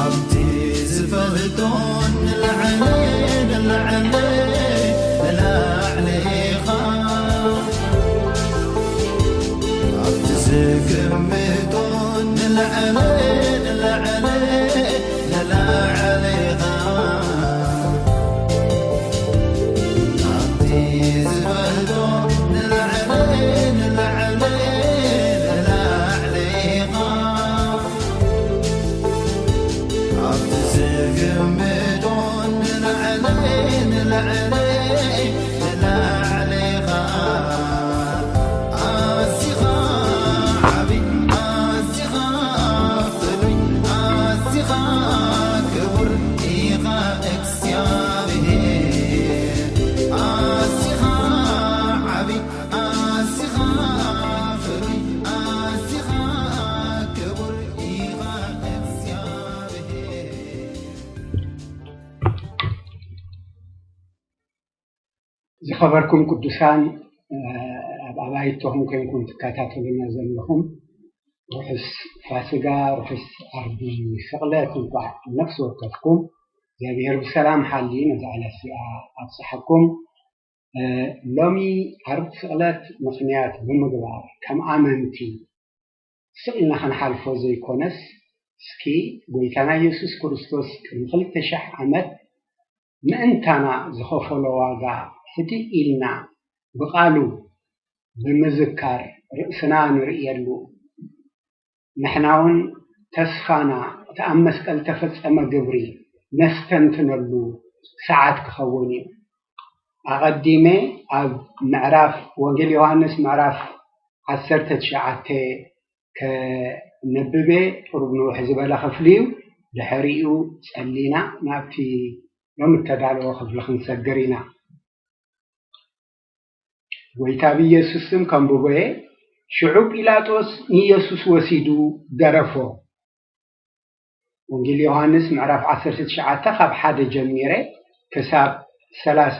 ኣብቲ ዝፈልጦ ንላዕሊ፣ ንላዕሊ፣ ንላዕሊ ኢኻ። ኣብቲ ዝግምቶ ንላዕሊ፣ ንላዕሊ፣ ንላዕሊ ኢኻ። ኣብቲ ዝፈልጦ ንላዕሊ፣ ንላዕሊ፣ ንላዕሊ ኢኻ። ኣብቲ ዝግምቶ ንላዕሊ፣ ንላዕሊ፣ ንላዕሊ ኢኻ። ኣዚኻ ዓቢ፣ ኣዚኻ ፍሉይ፣ ኣዚኻ ክቡር ኢኻ እግዚኣብሔር። ኣዚኻ ዓቢ፣ ኣዚኻ ፍሉይ፣ ኣዚኻ ክቡር ኢኻ እግዚኣብሔር። ዝኸበርኩም ቅዱሳን፣ እ፣ ኣብ ኣባይቶኹም ኮይንኩም ትከታተሉና ዘለኹም፣ ርሑስ ፋስጋ፣ ርሑስ ዓርቢ ስቕለት እንኳዕ ነፍሲ ወከፍኩም እግዚኣብሔር ብሰላም ሓሊ ነዛ ዕለት እዚኣ ኣብጽሓኩም። እ፣ ሎሚ ዓርቢ ስቕለት ምኽንያት ብምግባር ከም ኣመንቲ ስቕ ኢልና ክንሓልፎ ዘይኮነስ፣ እስኪ ጎይታና ኢየሱስ ክርስቶስ ቅድሚ ክልተ ሺሕ ዓመት ምእንታና ዝኸፈሎ ዋጋ ህድእ ኢልና ብቓሉ ብምዝካር ርእስና ንርእየሉ፣ ንሕና እውን ተስፋና እቲ ኣብ መስቀል ተፈጸመ ግብሪ ነስተንትነሉ ሰዓት ክኸውን እዩ። ኣቐዲመ ኣብ ምዕራፍ ወንጌል ዮሃንስ ምዕራፍ ዓሰርተ ትሽዓተ ከነብብ እየ። ቁሩብ ንውሕ ዝበለ ክፍሊ እዩ። ድሕሪኡ ጸሊና ናብቲ ሎም እተዳለወ ክፍሊ ክንሰግር ኢና። ጎይታ ብኢየሱስ ስም ከንብቦ እየ። ሽዑ ጲላጦስ ንኢየሱስ ወሲዱ ገረፎ። ወንጌል ዮሃንስ ምዕራፍ ዓሰርተ ትሽዓተ ካብ ሓደ ጀሚረ ክሳብ ሰላሳ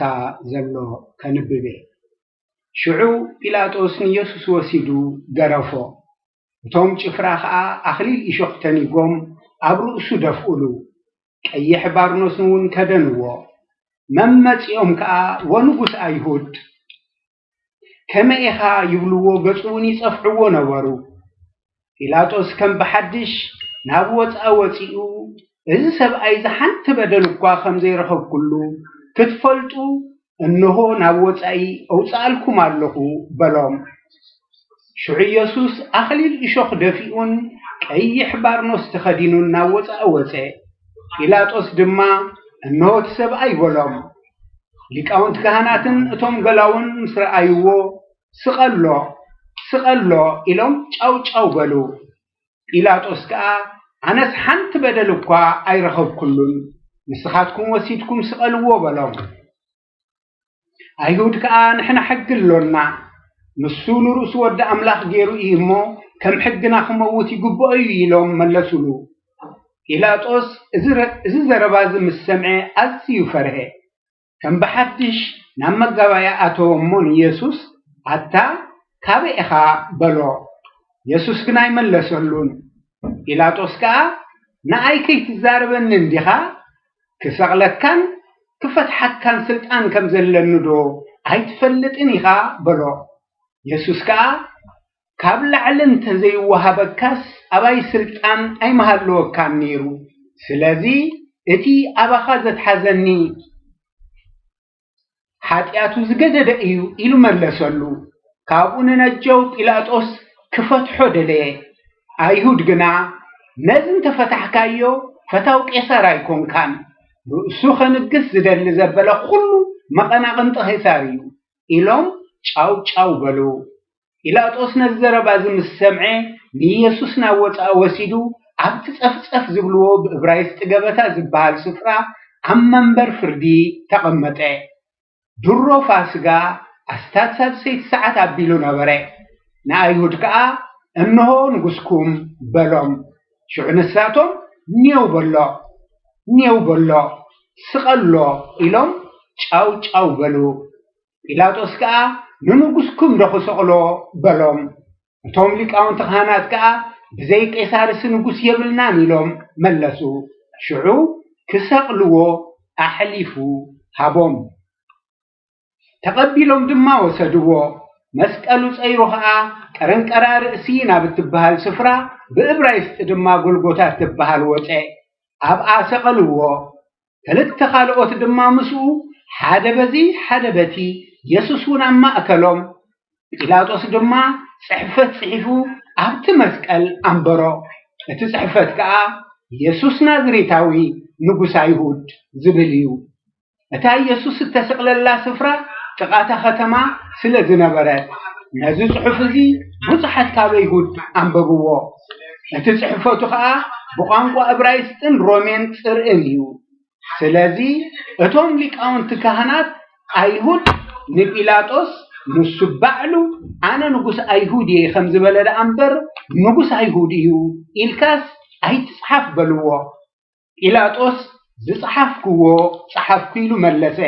ዘሎ ከንብብ እየ። ሽዑ ጲላጦስ ንኢየሱስ ወሲዱ ገረፎ። እቶም ጭፍራ ኸኣ ኣኽሊል እሾኽ ተኒጎም ኣብ ርእሱ ደፍኡሉ፣ ቀይሕ ባርኖስን እውን ከደንዎ። መመጺኦም ከኣ "ወንጉስ ኣይሁድ፣ ከመይ ኢኻ?" ይብልዎ፣ ገጹ እውን ይጸፍዕዎ ነበሩ። ጲላጦስ ከም ብሓድሽ ናብ ወጻኢ ወጺኡ፣ "እዚ ሰብኣይ እዚ ሓንቲ በደል እኳ ከም ዘይረኸብኩሉ ክትፈልጡ፣ እንሆ ናብ ወጻኢ ኣውጽኣልኩም ኣለኹ" በሎም። ሽዑ ኢየሱስ ኣኽሊል እሾኽ ደፊኡን ቀይሕ ባርኖስ ተኸዲኑን ናብ ወጻኢ ወጸ። ጲላጦስ ድማ፣ "እንሆ እቲ ሰብኣይ" በሎም። ሊቃውንቲ ካህናትን እቶም ገላውን ምስ ረኣይዎ፣ "ስቐሎ፣ ስቐሎ" ኢሎም ጫው ጫው በሉ። ጲላጦስ ከኣ፣ "ኣነስ ሓንቲ በደል እኳ ኣይረኸብኩሉን፣ ንስኻትኩም ወሲድኩም ስቐልዎ" በሎም። ኣይሁድ ከኣ፣ "ንሕና ሕጊ ኣሎና፣ ንሱ ንርእሱ ወዲ ኣምላኽ ገይሩ እዩ እሞ፣ ከም ሕግና ክመውት ይግብኦ እዩ" ኢሎም መለሱሉ። ጲላጦስ እዚ ረ-፣ እዚ ዘረባ እዚ ምስ ሰምዐ ኣዝዩ ፈርሀ። ከም ብሓድሽ ናብ መጋባእያ ኣተወ እሞ ንየሱስ፣ "ኣታ ካበይ ኢኻ?" በሎ። የሱስ ግን ኣይመለሰሉን። ጲላጦስ ከኣ፣ "ንኣይ ከይትዛረበኒ እንዲኻ? ክሰቕለካን ክፈትሓካን ስልጣን ከም ዘለኒ ዶ ኣይትፈልጥን ኢኻ?" በሎ። የሱስ ከኣ፣ "ካብ ላዕሊ እንተ ዘይወሃበካስ፣ ኣባይ ስልጣን ኣይምሃለወካን ነይሩ። ስለዚ፣ እቲ ኣባኻ ዘትሓዘኒ ሓጢኣቱ ዝገደደ እዩ" ኢሉ መለሰሉ። ካብኡ ንነጀው ጲላጦስ ክፈትሖ ደለየ። ኣይሁድ ግና፣ "ነዚ እንተ ፈታሕካዮ፣ ፈታው ቄሳር ኣይኮንካን። ርእሱ ኸንግስ ዝደሊ ዘበለ ኹሉ መቐናቕንጢ ቄሳር እዩ" ኢሎም ጫው ጫው በሉ። ጲላጦስ ነዚ ዘረባ እዚ ምስ ሰምዐ፣ ንኢየሱስ ናብ ወጻኢ ወሲዱ፣ ኣብቲ ጸፍጸፍ ዝብልዎ ብእብራይስጢ ገበታ ዝበሃል ስፍራ ኣብ መንበር ፍርዲ ተቐመጠ። ድሮ ፋስጋ ኣስታት ሳልሰይቲ ሰዓት ኣቢሉ ነበረ። ንኣይሁድ ከኣ፣ "እንሆ ንጉስኩም" በሎም። ሽዑ ንሳቶም፣ "ኔው በሎ፣ ኔው በሎ፣ ስቐሎ" ኢሎም ጫው ጫው በሉ። ጲላጦስ ከኣ፣ "ንንጉስኩም ዶ ክሰቕሎ?" በሎም። እቶም ሊቃውንቲ ካህናት ከኣ፣ "ብዘይ ቄሳርስ ንጉስ የብልናን" ኢሎም መለሱ። ሽዑ ክሰቕልዎ ኣሕሊፉ ሃቦም። ተቐቢሎም ድማ ወሰድዎ። መስቀሉ ጸይሩ ኸኣ ቀረንቀራ ርእሲ ናብ እትበሃል ስፍራ፣ ብእብራይስጢ ድማ ጎልጎታ እትበሃል ወጸ። ኣብኣ ሰቐልዎ። ክልተ ካልኦት ድማ ምስኡ፣ ሓደ በዚ ሓደ በቲ፣ የሱስ እውን ኣብ ማእከሎም። ጲላጦስ ድማ ጽሕፈት ጽሒፉ ኣብቲ መስቀል ኣንበሮ። እቲ ጽሕፈት ከኣ፣ "የሱስ ናዝሬታዊ ንጉስ ኣይሁድ" ዝብል እዩ። እታ ኢየሱስ እተሰቕለላ ስፍራ ጥቓ እታ ከተማ ስለ ዝነበረት፣ ነዚ ጽሑፍ እዚ ብዙሓት ካብ ኣይሁድ ኣንበብዎ። እቲ ጽሕፈቱ ኸኣ ብቋንቋ እብራይስጥን ሮሜን ጽርኢን እዩ። ስለዚ እቶም ሊቃውንቲ ካህናት ኣይሁድ ንጲላጦስ፣ "ንሱ ባዕሉ 'ኣነ ንጉስ ኣይሁድ እየ' ከም ዝበለ ደኣ እምበር፣ 'ንጉስ ኣይሁድ እዩ' ኢልካስ ኣይትጽሓፍ" በልዎ። ጲላጦስ፣ "ዝጸሓፍክዎ ጸሓፍኩ" ኢሉ መለሰ።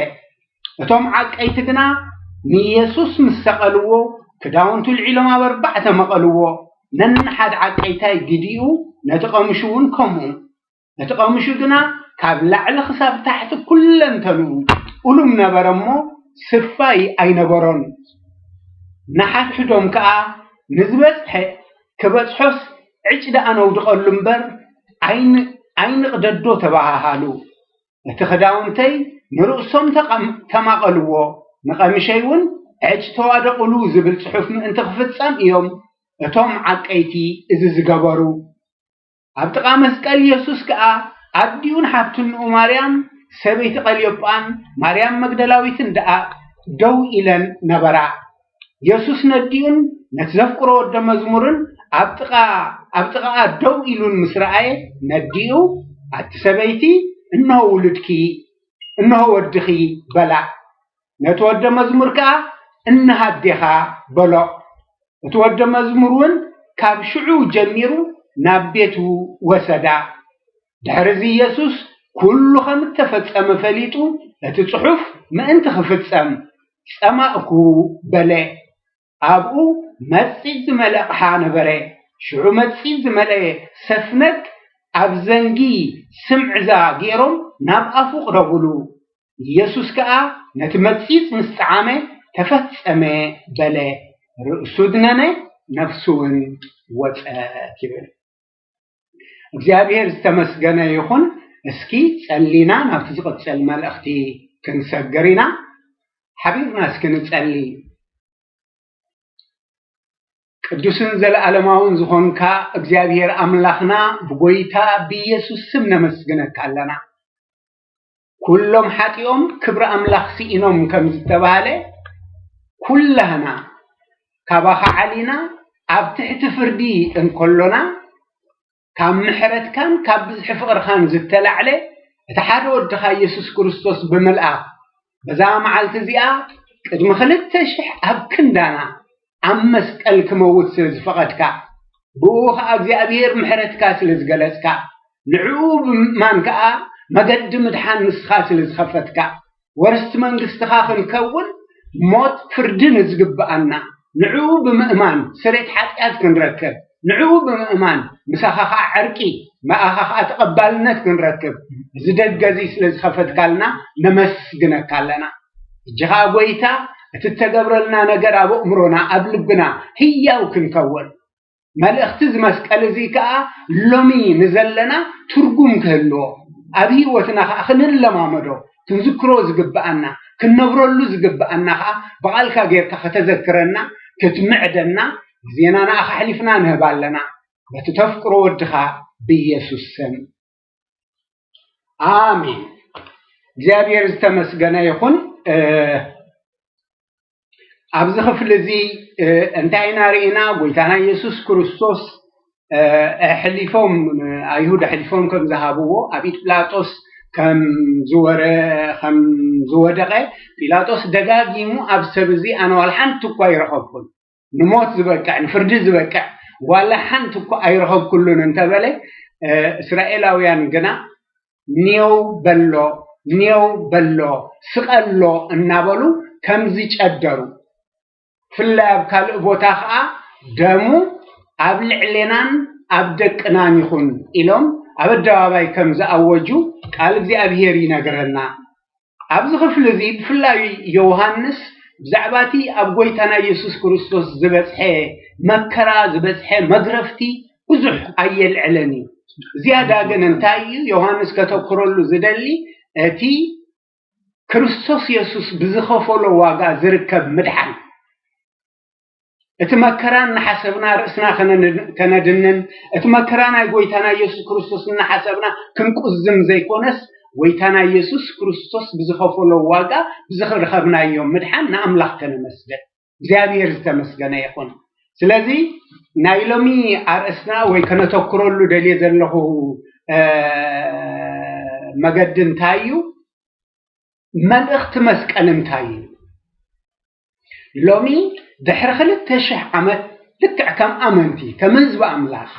እቶም ዓቀይቲ ግና ንየሱስ ምስ ሰቐልዎ፣ ክዳውንቱ ኣልዒሎም ኣብ ኣርባዕተ መቐልዎ። ነንሓድ ዓቀይታይ ግዲኡ፣ ነቲ ቀምሹ እውን ከምኡ። እቲ ቀምሹ ግና ካብ ላዕሊ ክሳብ ታሕቲ ኩለንተንኡ ኡሉም ነበረ እሞ፣ ስፋይ ኣይነበሮን። ንሓድሕዶም ከኣ፣ "ንዝበጽሐ ክበጽሖስ ዕጭ ደኣ ነውድቐሉ እምበር፣ ኣይን-፣ ኣይንቕደዶ" ተባሃሃሉ። "እቲ ክዳውንተይ ንርእሶም ተቐም-፣ ተማቐልዎ፣ ንቐምሸይ እውን ዕጭ ተዋደቑሉ" ዝብል ጽሑፍ ምእንቲ ክፍጸም እዮም እቶም ዓቀይቲ እዚ ዝገበሩ። ኣብ ጥቓ መስቀል የሱስ ከኣ ኣዲኡን ሓብትንኡ ማርያም ሰበይቲ ቀልዮጳን ማርያም መግደላዊትን ደኣ ደው ኢለን ነበራ። የሱስ ነዲኡን ነቲ ዘፍቅሮ ወደ መዝሙርን ኣብ ጥቓ፣ ኣብ ጥቓኣ ደው ኢሉን ምስ ረኣየ፣ ነዲኡ፣ "ኣቲ ሰበይቲ፣ እንሆ ውሉድኪ፣ እንሆ ወድኺ" በላ። ነቲ ወደ መዝሙር ከኣ፣ "እንሃ ኣዴኻ" በሎ። እቲ ወደ መዝሙር እውን ካብ ሽዑ ጀሚሩ ናብ ቤቱ ወሰዳ። ድሕርዚ የሱስ ኩሉ ከም እተፈጸመ ፈሊጡ፣ እቲ ጽሑፍ ምእንቲ ክፍጸም፣ "ጸማእኩ" በለ። ኣብኡ መጺጽ ዝመልአ ኣቕሓ ነበረ። ሽዑ መጺጽ ዝመልአ ሰፍነግ ኣብ ዘንጊ ስምዕዛ ገይሮም ናብ ኣፉ ቅረቡሉ። ኢየሱስ ከኣ ነቲ መጺጽ ምስ ጠዓመ፣ "ተፈጸመ" በለ። ርእሱ ድነነ፣ ነፍሱ እውን ወጸት ይብል። እግዚኣብሔር ዝተመስገነ ይኹን። እስኪ ጸሊና ናብቲ ዝቕጽል መልእኽቲ ክንሰግር ኢና። ሓቢርና እስኪ ንጸሊ። ቅዱስን ዘለኣለማውን ዝኾንካ እግዚኣብሔር ኣምላኽና፣ ብጎይታ ብኢየሱስ ስም ነመስግነካ ኣለና። "ኩሎም ሓጢኦም ክብሪ ኣምላኽ ስኢኖም" ከም ዝተባህለ፣ ኩላህና ካባኻ ዓሊና ኣብ ትሕቲ ፍርዲ እንከሎና፣ ካብ ምሕረትካን ካብ ብዝሒ ፍቕርኻን ዝተላዕለ፣ እቲ ሓደ ወድኻ ኢየሱስ ክርስቶስ ብምልኣኽ፣ በዛ መዓልቲ እዚኣ ቅድሚ ክልተ ሽሕ ኣብ ክንዳና ኣብ መስቀል ክመውት ስለ ዝፈቐድካ፣ ብእኡ ኸኣ እግዚኣብሔር ምሕረትካ ስለ ዝገለጽካ፣ ንዕኡ ብምእማን ከኣ መገዲ ምድሓን ንስኻ ስለ ዝኸፈትካ፣ ወርስቲ መንግስትኻ ክንከውን፣ ሞት ፍርዲ ንዝግብኣና፣ ንዕኡ ብምእማን ስሬት ሓጢኣት ክንረክብ፣ ንዕኡ ብምእማን ምሳኻ ኸኣ ዕርቂ፣ ምኣኻ ኸኣ ተቐባልነት ክንረክብ፣ እዚ ደገ እዚ ስለ ዝኸፈትካልና ነመስግነካ ኣለና። ሕጂ ኸኣ ጐይታ፣ እቲ እተገብረልና ነገር ኣብ ኣእምሮና፣ ኣብ ልብና ህያው ክንከውን፣ መልእኽቲ እዚ መስቀል እዚ ከኣ ሎሚ ንዘለና ትርጉም ክህልዎ፣ ኣብ ህይወትና ከኣ ክንለማመዶ፣ ክንዝክሮ ዝግብኣና፣ ክንነብረሉ ዝግብኣና ከኣ ብቓልካ ጌርካ ከተዘክረና፣ ክትምዕደና፣ ግዜና ንኣኻ ኣሕሊፍና ንህብ ኣለና። በቲ ተፍቅሮ ወድኻ ብኢየሱስ ስም። ኣሜን። እግዚኣብሔር ዝተመስገነ ይኹን። እ፣ ኣብዚ ክፍሊ እዚ እንታይ ኢና ርኢና? ጎይታና ኢየሱስ ክርስቶስ ኣሕሊፎም፣ ኣይሁድ ኣሕሊፎም ከም ዝሃብዎ፣ ኣብ ኢድ ጲላጦስ ከም ዝወረ-፣ ከም ዝወደቐ፣ ጲላጦስ ደጋጊሙ፣ ኣብ ሰብ እዚ ኣነ ዋላ ሓንቲ እኳ ኣይረኸብኩን፣ ንሞት ዝበቅዕ፣ ንፍርዲ ዝበቅዕ ዋላ ሓንቲ እኳ ኣይረኸብኩሉን እንተበለ፣ እስራኤላውያን ግና ኔው በሎ፣ ኔው በሎ፣ ስቐሎ እናበሉ ከም ዝጨደሩ፣ ብፍላይ ኣብ ካልእ ቦታ ኸኣ ደሙ ኣብ ልዕሌናን ኣብ ደቅናን ይኹን ኢሎም ኣብ ኣደባባይ ከም ዝኣወጁ ቃል እግዚኣብሔር ይነግረና። ኣብዚ ክፍሊ እዚ ብፍላይ ዮሃንስ ብዛዕባ እቲ ኣብ ጎይታና ኢየሱስ ክርስቶስ ዝበጽሐ መከራ፣ ዝበጽሐ መግረፍቲ ብዙሕ ኣየልዕለን እዩ። ዝያዳ ግን እንታይ እዩ ዮሃንስ ከተኩረሉ ዝደሊ? እቲ ክርስቶስ የሱስ ብዝኸፈሎ ዋጋ ዝርከብ ምድሓን። እቲ መከራ እናሓሰብና ርእስና ከነን-፣ ከነድንን፣ እቲ መከራ ናይ ጎይታና ኢየሱስ ክርስቶስ እናሓሰብና ክንቁዝም ዘይኮነስ፣ ጎይታና ኢየሱስ ክርስቶስ ብዝኸፈሎ ዋጋ ብዝረኸብናዮ ምድሓን ንኣምላኽ ከነመስግን። እግዚኣብሔር ዝተመስገነ ይኹን። ስለዚ ናይ ሎሚ ኣርእስትና ወይ ከነተኩረሉ ደልየ ዘለኹ፣ እ፣ መገዲ እንታይ እዩ? መልእኽቲ መስቀል እንታይ እዩ? ሎሚ ድሕሪ ክልተ ሽሕ ዓመት ልክዕ ከም ኣመንቲ፣ ከም ህዝቢ ኣምላኽ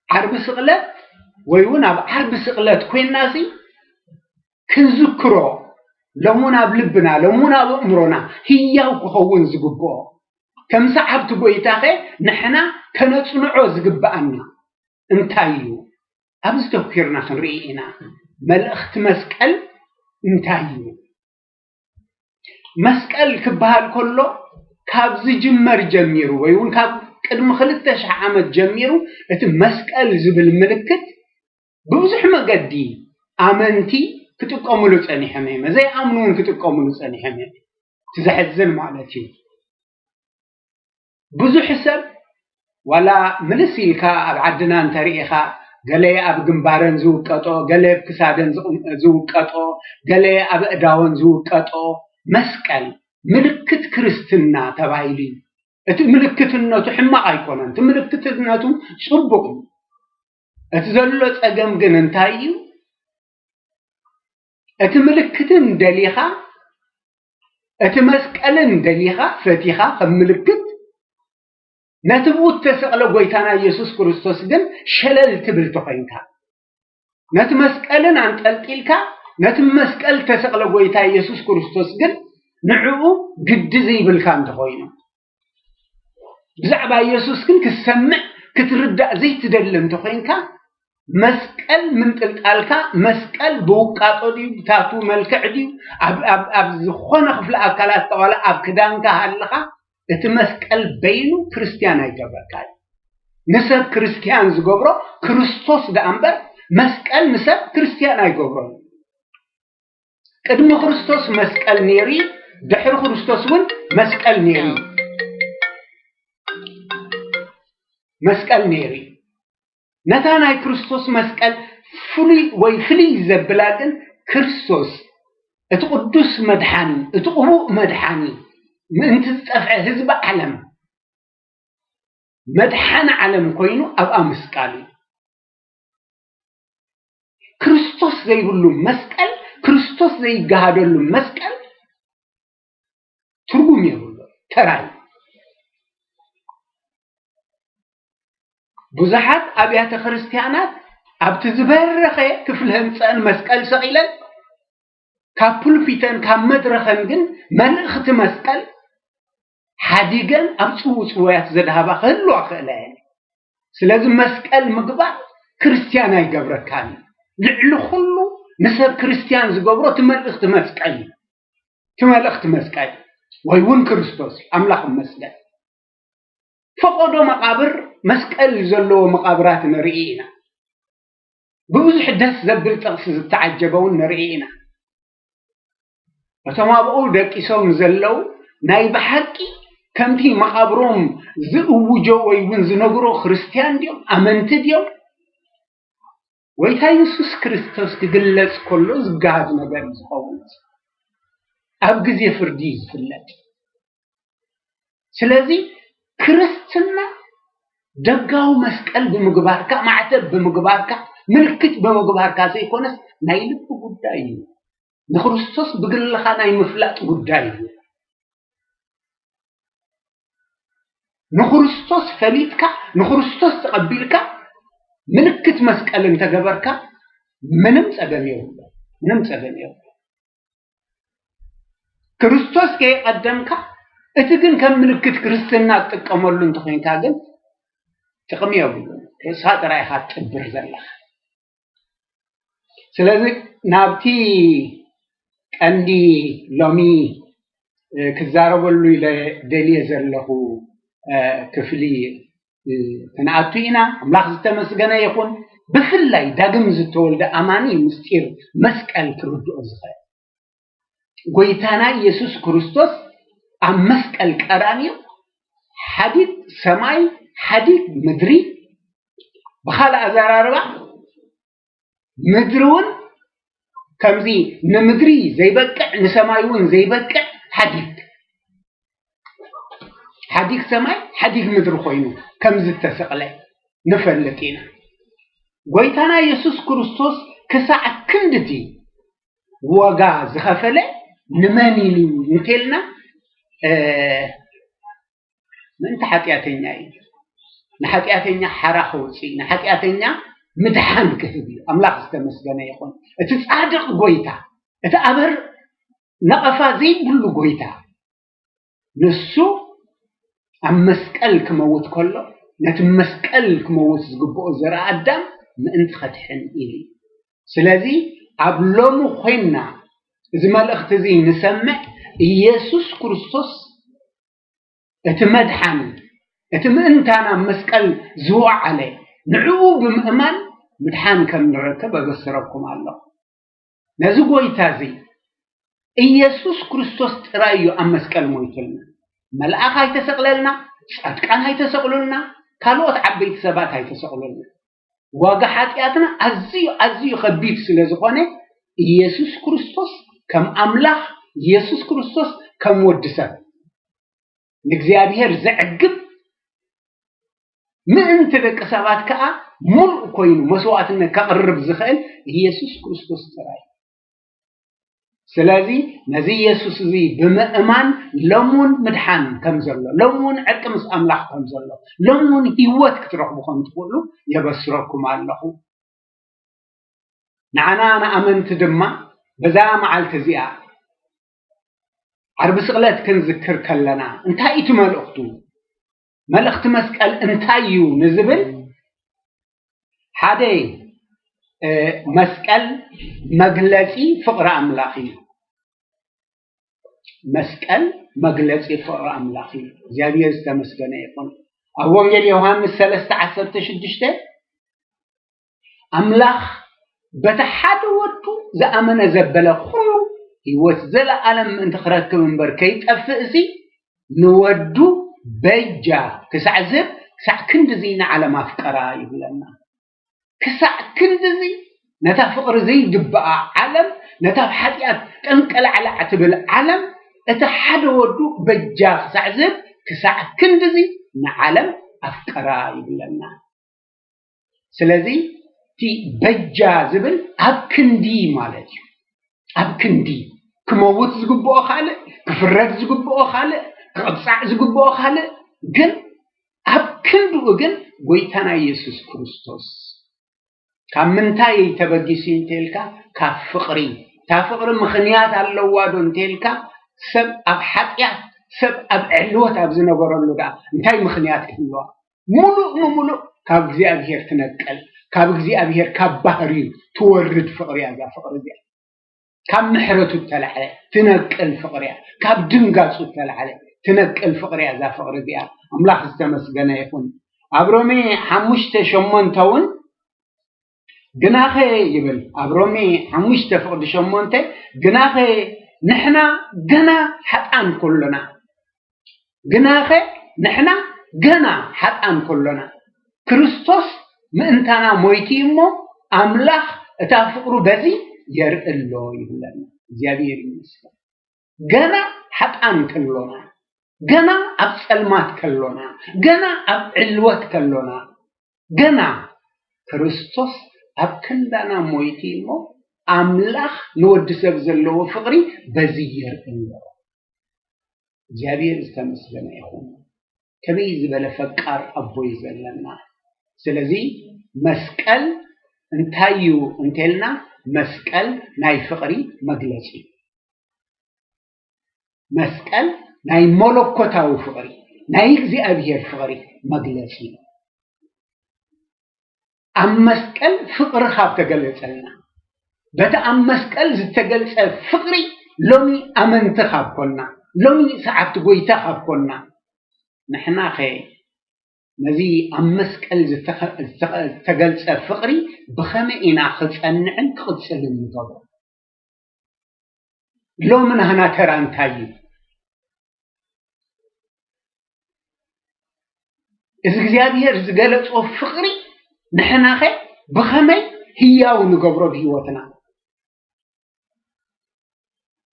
ዓርቢ ስቕለት ወይ እውን ኣብ ዓርቢ ስቕለት ኮይንናሲ ክንዝክሮ፣ ሎሙን ኣብ ልብና፣ ሎሙን ኣብ ኣእምሮና ህያው ክኸውን ዝግብኦ፣ ከም ሰዓብቲ ጎይታኸ ንሕና ከነጽንዖ ዝግብኣና እንታይ እዩ? ኣብዚ ተኲርና ክንርኢ ኢና። መልእኽቲ መስቀል እንታይ እዩ? መስቀል ክበሃል ከሎ፣ ካብ ዝጅመር ጀሚሩ ወይ እውን ካብ ቅድሚ ክልተ ሽሕ ዓመት ጀሚሩ እቲ መስቀል ዝብል ምልክት ብብዙሕ መገዲ ኣመንቲ ክጥቀሙሉ ጸኒሖም እዮም። ዘይኣምኑ እውን ክጥቀሙሉ ጸኒሖም እዮም። እቲ ዘሕዝን ማለት እዩ። ብዙሕ ሰብ ዋላ ምልስ ኢልካ ኣብ ዓድና እንተርኢኻ፣ ገለ ኣብ ግንባረን ዝውቀጦ፣ ገለ ኣብ ክሳደን ዝቕ-፣ ዝውቀጦ፣ ገለ ኣብ ኣእዳወን ዝውቀጦ መስቀል ምልክት ክርስትና ተባሂሉ እዩ። እቲ ምልክትነቱ ሕማቕ ኣይኮነን። እቲ ምልክትነቱ ጽቡቕ እዩ። እቲ ዘሎ ጸገም ግን እንታይ እዩ? እቲ ምልክትን ደሊኻ፣ እቲ መስቀልን ደሊኻ፣ ፈቲኻ ከም ምልክት፣ ነቲ ብኡ እተሰቕለ ጎይታና ኢየሱስ ክርስቶስ ግን ሸለል ትብል ተኾይንካ፣ ነቲ መስቀልን ኣንጠልጢልካ፣ ነቲ መስቀል እተሰቕለ ጎይታ ኢየሱስ ክርስቶስ ግን ንዕኡ ግዲ ዘይብልካ እንተኾይኑ፣ ብዛዕባ ኢየሱስ ግን ክትሰምዕ፣ ክትርዳእ ዘይትደሊ እንተኾይንካ፣ መስቀል ምንጥልጣልካ፣ መስቀል ብውቃጦ ድዩ፣ ብታቱ መልክዕ ድዩ፣ ኣብ፣ ኣብ፣ ኣብ ዝኾነ ክፍሊ ኣካላትካ ዋላ ኣብ ክዳንካ ሃለኻ፣ እቲ መስቀል በይኑ ክርስትያን ኣይገብረካን እዩ። ንሰብ ክርስትያን ዝገብሮ ክርስቶስ ደኣ እምበር፣ መስቀል ንሰብ ክርስትያን ኣይገብሮን። ቅድሚ ክርስቶስ መስቀል ነይሩ እዩ፣ ድሕሪ ክርስቶስ እውን መስቀል ነይሩ እዩ። መስቀል ነይሩ እዩ። ነታ ናይ ክርስቶስ መስቀል ፍሉይ ወይ ፍልይ ዘብላ ግን፣ ክርስቶስ እቲ ቅዱስ መድሓኒ፣ እቲ ቅቡእ መድሓኒ፣ ምእንቲ ዝጠፍዐ ህዝቢ ዓለም መድሓኒ ዓለም ኮይኑ ኣብኣ ምስቃል እዩ። ክርስቶስ ዘይብሉ መስቀል፣ ክርስቶስ ዘይገሃደሉ መስቀል ትርጉም የብሉ፣ ተራ እዩ። ብዙሓት ኣብያተ ክርስትያናት ኣብቲ ዝበረኸ ክፍሊ ህንፀአን መስቀል ሰቒለን፣ ካብ ፑልፒተን፣ ካብ መድረኸን ግን መልእኽቲ መስቀል ሓዲገን ኣብ ጽውጽውያት ዘድሃባ ክህልዋ ክእላ እየን። ስለዚ መስቀል ምግባር ክርስትያን ኣይገብረካን እዩ። ልዕሊ ኩሉ ንሰብ ክርስትያን ዝገብሮ እቲ መልእኽቲ መስቀል እዩ። እቲ መልእኽቲ መስቀል ወይ እውን ክርስቶስ፣ ኣምላኽ ይመስገን። ፈቐዶ መቓብር መስቀል ዘለዎ መቓብራት ንርኢ ኢና። ብብዙሕ ደስ ዘብል ጥቕሲ ዝተዓጀበ እውን ንርኢ ኢና። እቶም ኣብኡ ደቂሶም ዘለዉ ናይ ብሓቂ ከምቲ መቓብሮም ዝእውጆ ወይ እውን ዝነግሮ ክርስትያን ድዮም? ኣመንቲ ድዮም? ጎይታ የሱስ ክርስቶስ ክግለጽ ከሎ ዝገሃድ ነገር እዩ ዝኸውን። ኣብ ግዜ ፍርዲ እዩ ዝፍለጥ። ስለዚ ክርስትና ደጋዊ መስቀል ብምግባርካ፣ ማዕተብ ብምግባርካ፣ ምልክት ብምግባርካ ዘይኮነስ ናይ ልቢ ጉዳይ እዩ። ንክርስቶስ ብግልኻ ናይ ምፍላጥ ጉዳይ እዩ። ንክርስቶስ ፈሊጥካ፣ ንክርስቶስ ተቐቢልካ፣ ምልክት መስቀል እንተገበርካ ምንም ጸገም የብሎ፣ ምንም ጸገም የብሎ። ክርስቶስ ከየቐደምካ፣ እቲ ግን ከም ምልክት ክርስትና ትጥቀመሉ እንተኾይንካ ግን ጥቕሚ የብሉን። ርእስኻ ጥራይ ኢኻ ትጥብር ዘለኻ። ስለዚ ናብቲ ቀንዲ ሎሚ፣ እ፣ ክዛረበሉ ኢለ ደልየ ዘለኹ፣ እ፣ ክፍሊ፣ እ፣ ክንኣቱ ኢና። ኣምላኽ ዝተመስገነ ይኹን። ብፍላይ ዳግም ዝተወልደ ኣማኒ ምስጢር መስቀል ክርድኦ ዝኽእል። ጎይታና ኢየሱስ ክርስቶስ ኣብ መስቀል ቀራንዮ ሓዲግ ሰማይ፣ ሓዲግ ምድሪ፣ ብኻልእ ኣዘራርባ ምድሪ እውን ከምዚ ንምድሪ ዘይበቅዕ ንሰማይ እውን ዘይበቅዕ ሓዲግ፣ ሓዲግ ሰማይ ሓዲግ ምድሪ ኮይኑ ከም ዝተሰቕለ ንፈልጥ ኢና። ጎይታና የሱስ ክርስቶስ ክሳዕ ክንድቲ ዋጋ ዝኸፈለ ንመን ኢሉ እንተልና፣ እ፣ ምእንቲ ሓጢኣተኛ እዩ። ንሓጢኣተኛ ሓራ ከውፅእ፣ ንሓጢኣተኛ ምድሓን ክህብ እዩ። ኣምላኽ ዝተመስገነ ይኹን። እቲ ጻድቕ ጎይታ፣ እቲ ኣበር ነቐፋ ዘይብሉ ጎይታ፣ ንሱ ኣብ መስቀል ክመውት ከሎ፣ ነቲ መስቀል ክመውት ዝግብኦ ዘርኣ ኣዳም ምእንቲ ከድሕን ኢሉ እዩ። ስለዚ ኣብ ሎሚ ኮይንና እዚ መልእኽቲ እዚ ንሰምዕ፣ ኢየሱስ ክርስቶስ እቲ መድሓኒ፣ እቲ ምእንታና ኣብ መስቀል ዝወዓለ፣ ንዕኡ ብምእማን ምድሓን ከም ንረክብ ኣበስረኩም ኣለኹ። ነዚ ጎይታ እዚ ኢየሱስ ክርስቶስ ጥራይ እዩ ኣብ መስቀል ሞይቱልና። መልኣኽ ኣይተሰቕለልና፣ ጻድቃን ኣይተሰቕሉልና፣ ካልኦት ዓበይቲ ሰባት ኣይተሰቕሉልና። ዋጋ ሓጢኣትና ኣዝዩ፣ ኣዝዩ ከቢድ ስለ ዝኾነ፣ ኢየሱስ ክርስቶስ ከም ኣምላኽ፣ ኢየሱስ ክርስቶስ ከም ወዲ ሰብ፣ ንእግዚኣብሔር ዘዕግብ፣ ምእንቲ ደቂ ሰባት ከኣ ምሉእ ኮይኑ መስዋዕትነት ከቕርብ ዝኽእል ኢየሱስ ክርስቶስ ጥራይ። ስለዚ ነዚ ኢየሱስ እዚ ብምእማን ሎምውን ምድሓን ከም ዘሎ፣ ሎምውን ዕርቂ ምስ ኣምላኽ ከም ዘሎ፣ ሎምውን ህይወት ክትረኽቡ ከም ትኽእሉ የበስረኩም ኣለኹ። ንዓና ንኣመንቲ ድማ በዛ መዓልቲ እዚኣ ዓርቢ ስቕለት ክንዝክር ከለና እንታይ እዩ እቲ መልእኽቱ? መልእኽቲ መስቀል እንታይ እዩ ንዝብል፣ ሓደ፣ እ፣ መስቀል መግለጺ ፍቕሪ ኣምላኽ እዩ። መስቀል መግለጺ ፍቕሪ ኣምላኽ እዩ። እግዚኣብሔር ዝተመስገነ ይኹን። ኣብ ወንጌል ዮሃንስ ሰለስተ ዓሰርተ ሽዱሽተ ኣምላኽ በቲ ሓደ ወዱ ዝኣመነ ዘበለ ኩሉ ህይወት ዘለኣለም ምእንቲ ክረክብ እምበር ከይጠፍእ፣ እዚ ንወዱ በጃ ክሳዕ ዝህብ ክሳዕ ክንድዚ ንዓለም ኣፍቀራ ይብለና። ክሳዕ ክንድዚ ነታ ፍቕሪ ዘይግብኣ ዓለም፣ ነታ ኣብ ሓጢኣት ጠንቀላዕላዕ ትብል ዓለም፣ እቲ ሓደ ወዱ በጃ ክሳዕ ዝህብ ክሳዕ ክንድዚ ንዓለም ኣፍቀራ ይብለና። ስለዚ እቲ በጃ ዝብል ኣብ ክንዲ ማለት እዩ። ኣብ ክንዲ ክመውት ዝግብኦ ካልእ፣ ክፍረድ ዝግብኦ ካልእ፣ ክቕጻዕ ዝግብኦ ካልእ፣ ግን ኣብ ክንድኡ ግን ጎይታና ኢየሱስ ክርስቶስ ካብ ምንታይ ተበጊሱ እንተልካ፣ ካብ ፍቕሪ። እታ ፍቕሪ ምኽንያት ኣለዋ ዶ እንተልካ፣ ሰብ ኣብ ሓጢኣት፣ ሰብ ኣብ ዕልወት ኣብ ዝነበረሉ ደኣ እንታይ ምኽንያት ክህልዋ? ሙሉእ ንሙሉእ ካብ እግዚኣብሔር ትነቅል፣ ካብ እግዚኣብሔር፣ ካብ ባህርዩ ትወርድ ፍቕሪ እያ እዛ ፍቕሪ እዚኣ። ካብ ምሕረቱ እተላዕለ ትነቅል ፍቕሪ እያ። ካብ ድንጋጹ እተላዕለ ትነቅል ፍቕሪ እያ እዛ ፍቕሪ እዚኣ። ኣምላኽ ዝተመስገነ ይኹን። ኣብ ሮሜ ሓሙሽተ ሸሞንተ እውን ግናኸ ይብል፣ ኣብ ሮሜ ሓሙሽተ ፍቕዲ ሸሞንተ፣ ግናኸ ንሕና ገና ሓጥኣን ከሎና፣ ግናኸ ንሕና ገና ሓጥኣን ከሎና፣ ክርስቶስ ምእንታና ሞይቱ እዩ እሞ፣ ኣምላኽ እታ ፍቕሩ በዚ የርኢ ኣሎ ይብለና። እግዚኣብሔር ይመስገን። ገና ሓጥኣን ከሎና፣ ገና ኣብ ጸልማት ከሎና፣ ገና ኣብ ዕልወት ከሎና፣ ገና ክርስቶስ ኣብ ክንዳና ሞይቱ እሞ፣ ኣምላኽ ንወዲ ሰብ ዘለዎ ፍቕሪ በዚ የርኢ ኣሎ። እግዚኣብሔር ዝተመስገነ ይኹን። ከመይ ዝበለ ፈቃር ኣቦ እዩ ዘለና። ስለዚ መስቀል እንታይ እዩ እንተልና፣ መስቀል ናይ ፍቕሪ መግለጺ እዩ። መስቀል ናይ መለኮታዊ ፍቕሪ፣ ናይ እግዚኣብሔር ፍቕሪ መግለጺ እዩ። ኣብ መስቀል ፍቕሪ ካብ ተገለጸልና፣ በቲ ኣብ መስቀል ዝተገልጸ ፍቕሪ ሎሚ ኣመንቲ ካብ ኮንና፣ ሎሚ ሰዓብቲ ጎይታ ካብ ኮንና፣ ንሕናኸ ነዚ ኣብ መስቀል ዝተኸ-፣ ዝተኸ-፣ ዝተገልጸ ፍቕሪ ብኸመይ ኢና ክጸንዕን ክቕጽልን ንገብሮ? ሎሚ ናህና ተራ እንታይ እዩ? እዚ እግዚኣብሔር ዝገለጾ ፍቕሪ ንሕናኸ ብኸመይ ህያው ንገብሮ ብህይወትና?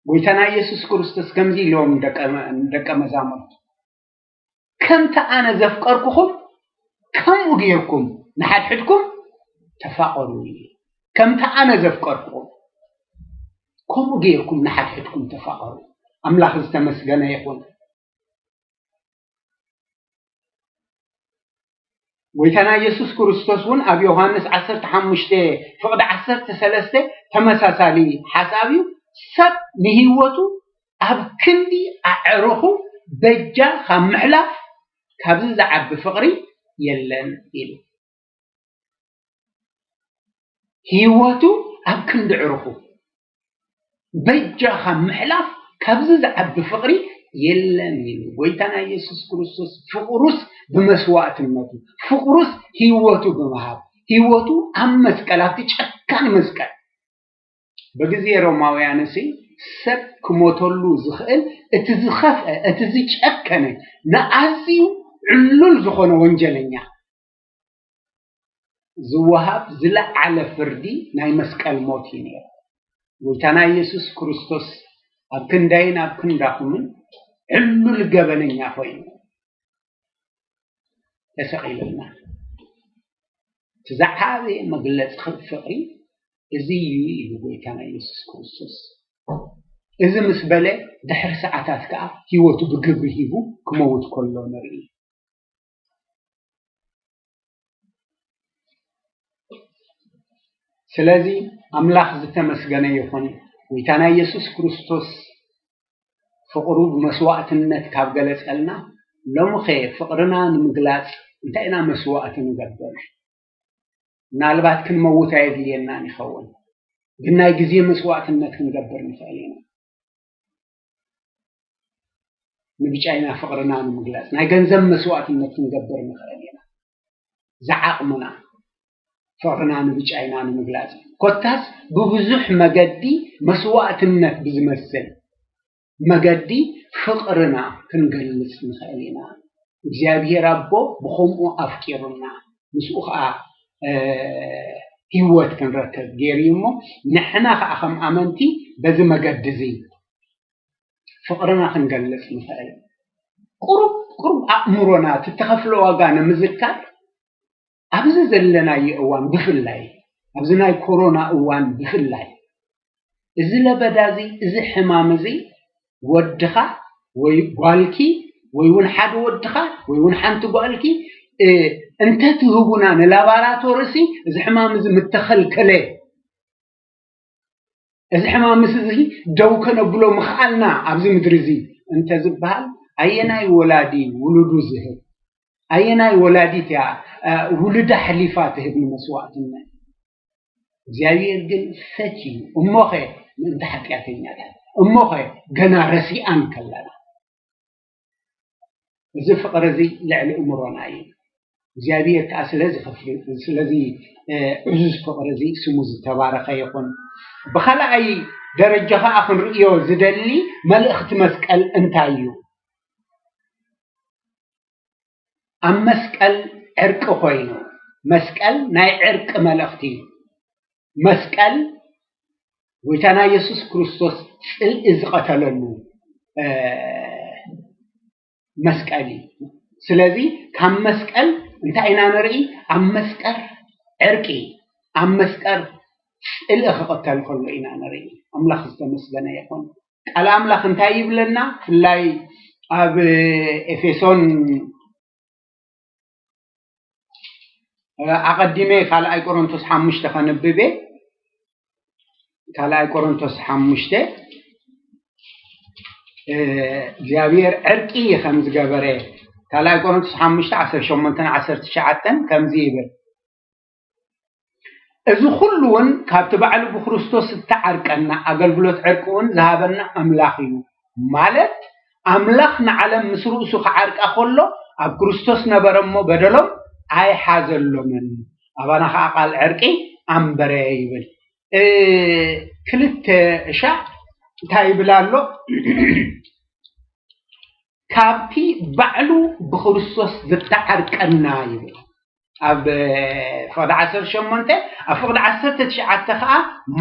ጎይታና ኢየሱስ ክርስቶስ ከምዚ ኢሎም ደቀ፣ ደቀ መዛሙርቱ፣ "ከምቲ ኣነ ዘፍቀርኩኹም፣ ከምኡ ጌርኩም ንሓድሕድኩም ተፋቐሩ" እዩ። ከምቲ ኣነ ዘፍቀርኩኹም፣ ከምኡ ጌርኩም ንሓድሕድኩም ተፋቐሩ። ኣምላኽ ዝተመስገነ ይኹን። ጎይታና ኢየሱስ ክርስቶስ እውን ኣብ ዮሃንስ ዓሰርተ ሓሙሽተ ፍቕዲ ዓሰርተ ሰለስተ ተመሳሳሊ ሓሳብ እዩ። "ሰብ ንህይወቱ ኣብ ክንዲ ኣዕሩኹ በጃ ካብ ምሕላፍ፣ ካብዚ ዝዓቢ ፍቕሪ የለን" ኢሉ። ህይወቱ ኣብ ክንዲ ኣዕሩኹ በጃ ካብ ምሕላፍ፣ ካብዚ ዝዓቢ ፍቕሪ የለን ኢሉ። ጎይታና ኢየሱስ ክርስቶስ ፍቕሩስ ብመስዋዕትነቱ፣ ፍቕሩስ ህይወቱ ብምሃብ፣ ህይወቱ ኣብ መስቀል፣ ኣብቲ ጨካን መስቀል፣ በግዜ ሮማውያንሲ ሰብ ክሞተሉ ዝኽእል እቲ ዝኸፍአ፣ እቲ ዝጨከነ፣ ንኣዝዩ ዕሉል ዝኾነ ወንጀለኛ ዝወሃብ ዝለዓለ ፍርዲ ናይ መስቀል ሞት እዩ ነይሩ። ጎይታና ኢየሱስ ክርስቶስ ኣብ ክንዳይን ኣብ ክንዳኹምን ዕሉል ገበነኛ ኮይኑ ተሰቒሉልና። እቲ ዝዓበየ መግለጺ ፍቕሪ እዚ እዩ ኢሉ ጎይታና ኢየሱስ ክርስቶስ። እዚ ምስ በለ ድሕሪ ሰዓታት ከኣ ህይወቱ ብግብሪ ሂቡ ክመውት ከሎ ንርኢ። ስለዚ ኣምላኽ ዝተመስገነ ይኹን። ጎይታና ኢየሱስ ክርስቶስ ፍቕሩ ብመስዋዕትነት ካብ ገለጸልና፣ ሎምኸ ፍቕርና ንምግላጽ እንታይ ኢና መስዋዕቲ ንገብር? ምናልባት ክንመውት ኣየድልየናን ይኸውን፣ ግን ናይ ግዜ መስዋዕትነት ክንገብር ንኽእል ኢና። ንብጫይና ፍቕርና ንምግላጽ ናይ ገንዘብ መስዋዕትነት ክንገብር ንኽእል ኢና። ዝዓቕምና ፍቕርና ንብጫይና ንምግላጽ፣ ኮታስ ብብዙሕ መገዲ መስዋዕትነት ብዝመስል መገዲ ፍቕርና ክንገልጽ ንኽእል ኢና። እግዚኣብሔር ኣቦ ብኸምኡ ኣፍቂሩና፣ ምስኡ ኸኣ፣ እ፣ ህይወት ክንረክብ ገይሩ እዩ እሞ፣ ንሕና ኸኣ ከም ኣመንቲ በዚ መገዲ እዚ ፍቕርና ክንገልጽ ንኽእል። ቁሩብ፣ ቁሩብ ኣእምሮና እቲ እተኸፍሎ ዋጋ ንምዝካር፣ ኣብዚ ዘለናዮ እዋን ብፍላይ፣ ኣብዚ ናይ ኮሮና እዋን ብፍላይ፣ እዚ ለበዳ እዚ፣ እዚ ሕማም እዚ ወድኻ ወይ ጓልኪ ወይ እውን ሓደ ወድኻ ወይ እውን ሓንቲ ጓልኪ፣ እ፣ እንተትህቡና ንላባራቶሪ ሲ፣ እዚ ሕማም እዚ ምተኸልከለ፣ እዚ ሕማም ምስ እዚ ደው ከነብሎ ምኽኣልና ኣብዚ ምድሪ እዚ እንተ ዝበሃል፣ ኣየናይ ወላዲ ውሉዱ ዝህብ? ኣየናይ ወላዲት እያ፣ እ፣ ውሉዳ ኣሕሊፋ ትህብ ንመስዋዕትነት? እግዚኣብሔር ግን ፈትዩ፣ እሞኸ ምእንቲ ሓጢኣተኛታት፣ እሞኸ ገና ረሲኣን ከለና። እዚ ፍቕሪ እዚ ልዕሊ እምሮና እዩ። እግዚኣብሔር ከኣ ስለዚ ከፍሪ-፣ ስለዚ፣ እ፣ ዕዙዝ ፍቕሪ እዚ ስሙ ዝተባረኸ ይኹን። ብኻልኣይ ደረጃ ከኣ ክንርእዮ ዝደሊ መልእኽቲ መስቀል እንታይ እዩ? ኣብ መስቀል ዕርቂ ኮይኑ፣ መስቀል ናይ ዕርቂ መልእኽቲ እዩ። መስቀል ጎይታና የሱስ ክርስቶስ ጽልኢ ዝቐተለሉ፣ መስቀል እዩ። ስለዚ ካብ መስቀል እንታይ ኢና ንርኢ? ኣብ መስቀል ዕርቂ፣ ኣብ መስቀል ጽልኢ ክቕተል ከሎ ኢና ንርኢ። ኣምላኽ ዝተመስገነ ይኹን። ቃል ኣምላኽ እንታይ ይብለና? ብፍላይ ኣብ ኤፌሶን ኣቐዲመ ካልኣይ ቆሮንቶስ ሓሙሽተ ከንብብ እየ። ካልኣይ ቆሮንቶስ ሓሙሽተ እግዚኣብሔር ዕርቂ ከም ዝገበረ፣ ካልኣይ ቆሮንቶስ ሓሙሽተ ዓሰርተ ሸሞንተን ዓሰርተ ትሽዓተን ከምዚ ይብል። እዚ ኩሉ እውን ካብቲ ባዕሉ ብክርስቶስ እተዓርቀና ኣገልግሎት ዕርቂ እውን ዝሃበና ኣምላኽ እዩ። ማለት ኣምላኽ ንዓለም ምስ ርእሱ ክዓርቃ ከሎ ኣብ ክርስቶስ ነበረ እሞ በደሎም ኣይሓዘሎምን፣ ኣባና ከዓ ቃል ዕርቂ ኣንበረ ይብል። ክልተ ሻዕ እንታይ ይብል ኣሎ? ካብቲ ባዕሉ ብክርስቶስ ዝተዓርቀና ይብል ኣብ ፍቕዲ ዓሰርተ ሸሞንተ። ኣብ ፍቕዲ ዓሰርተ ትሽዓተ ከዓ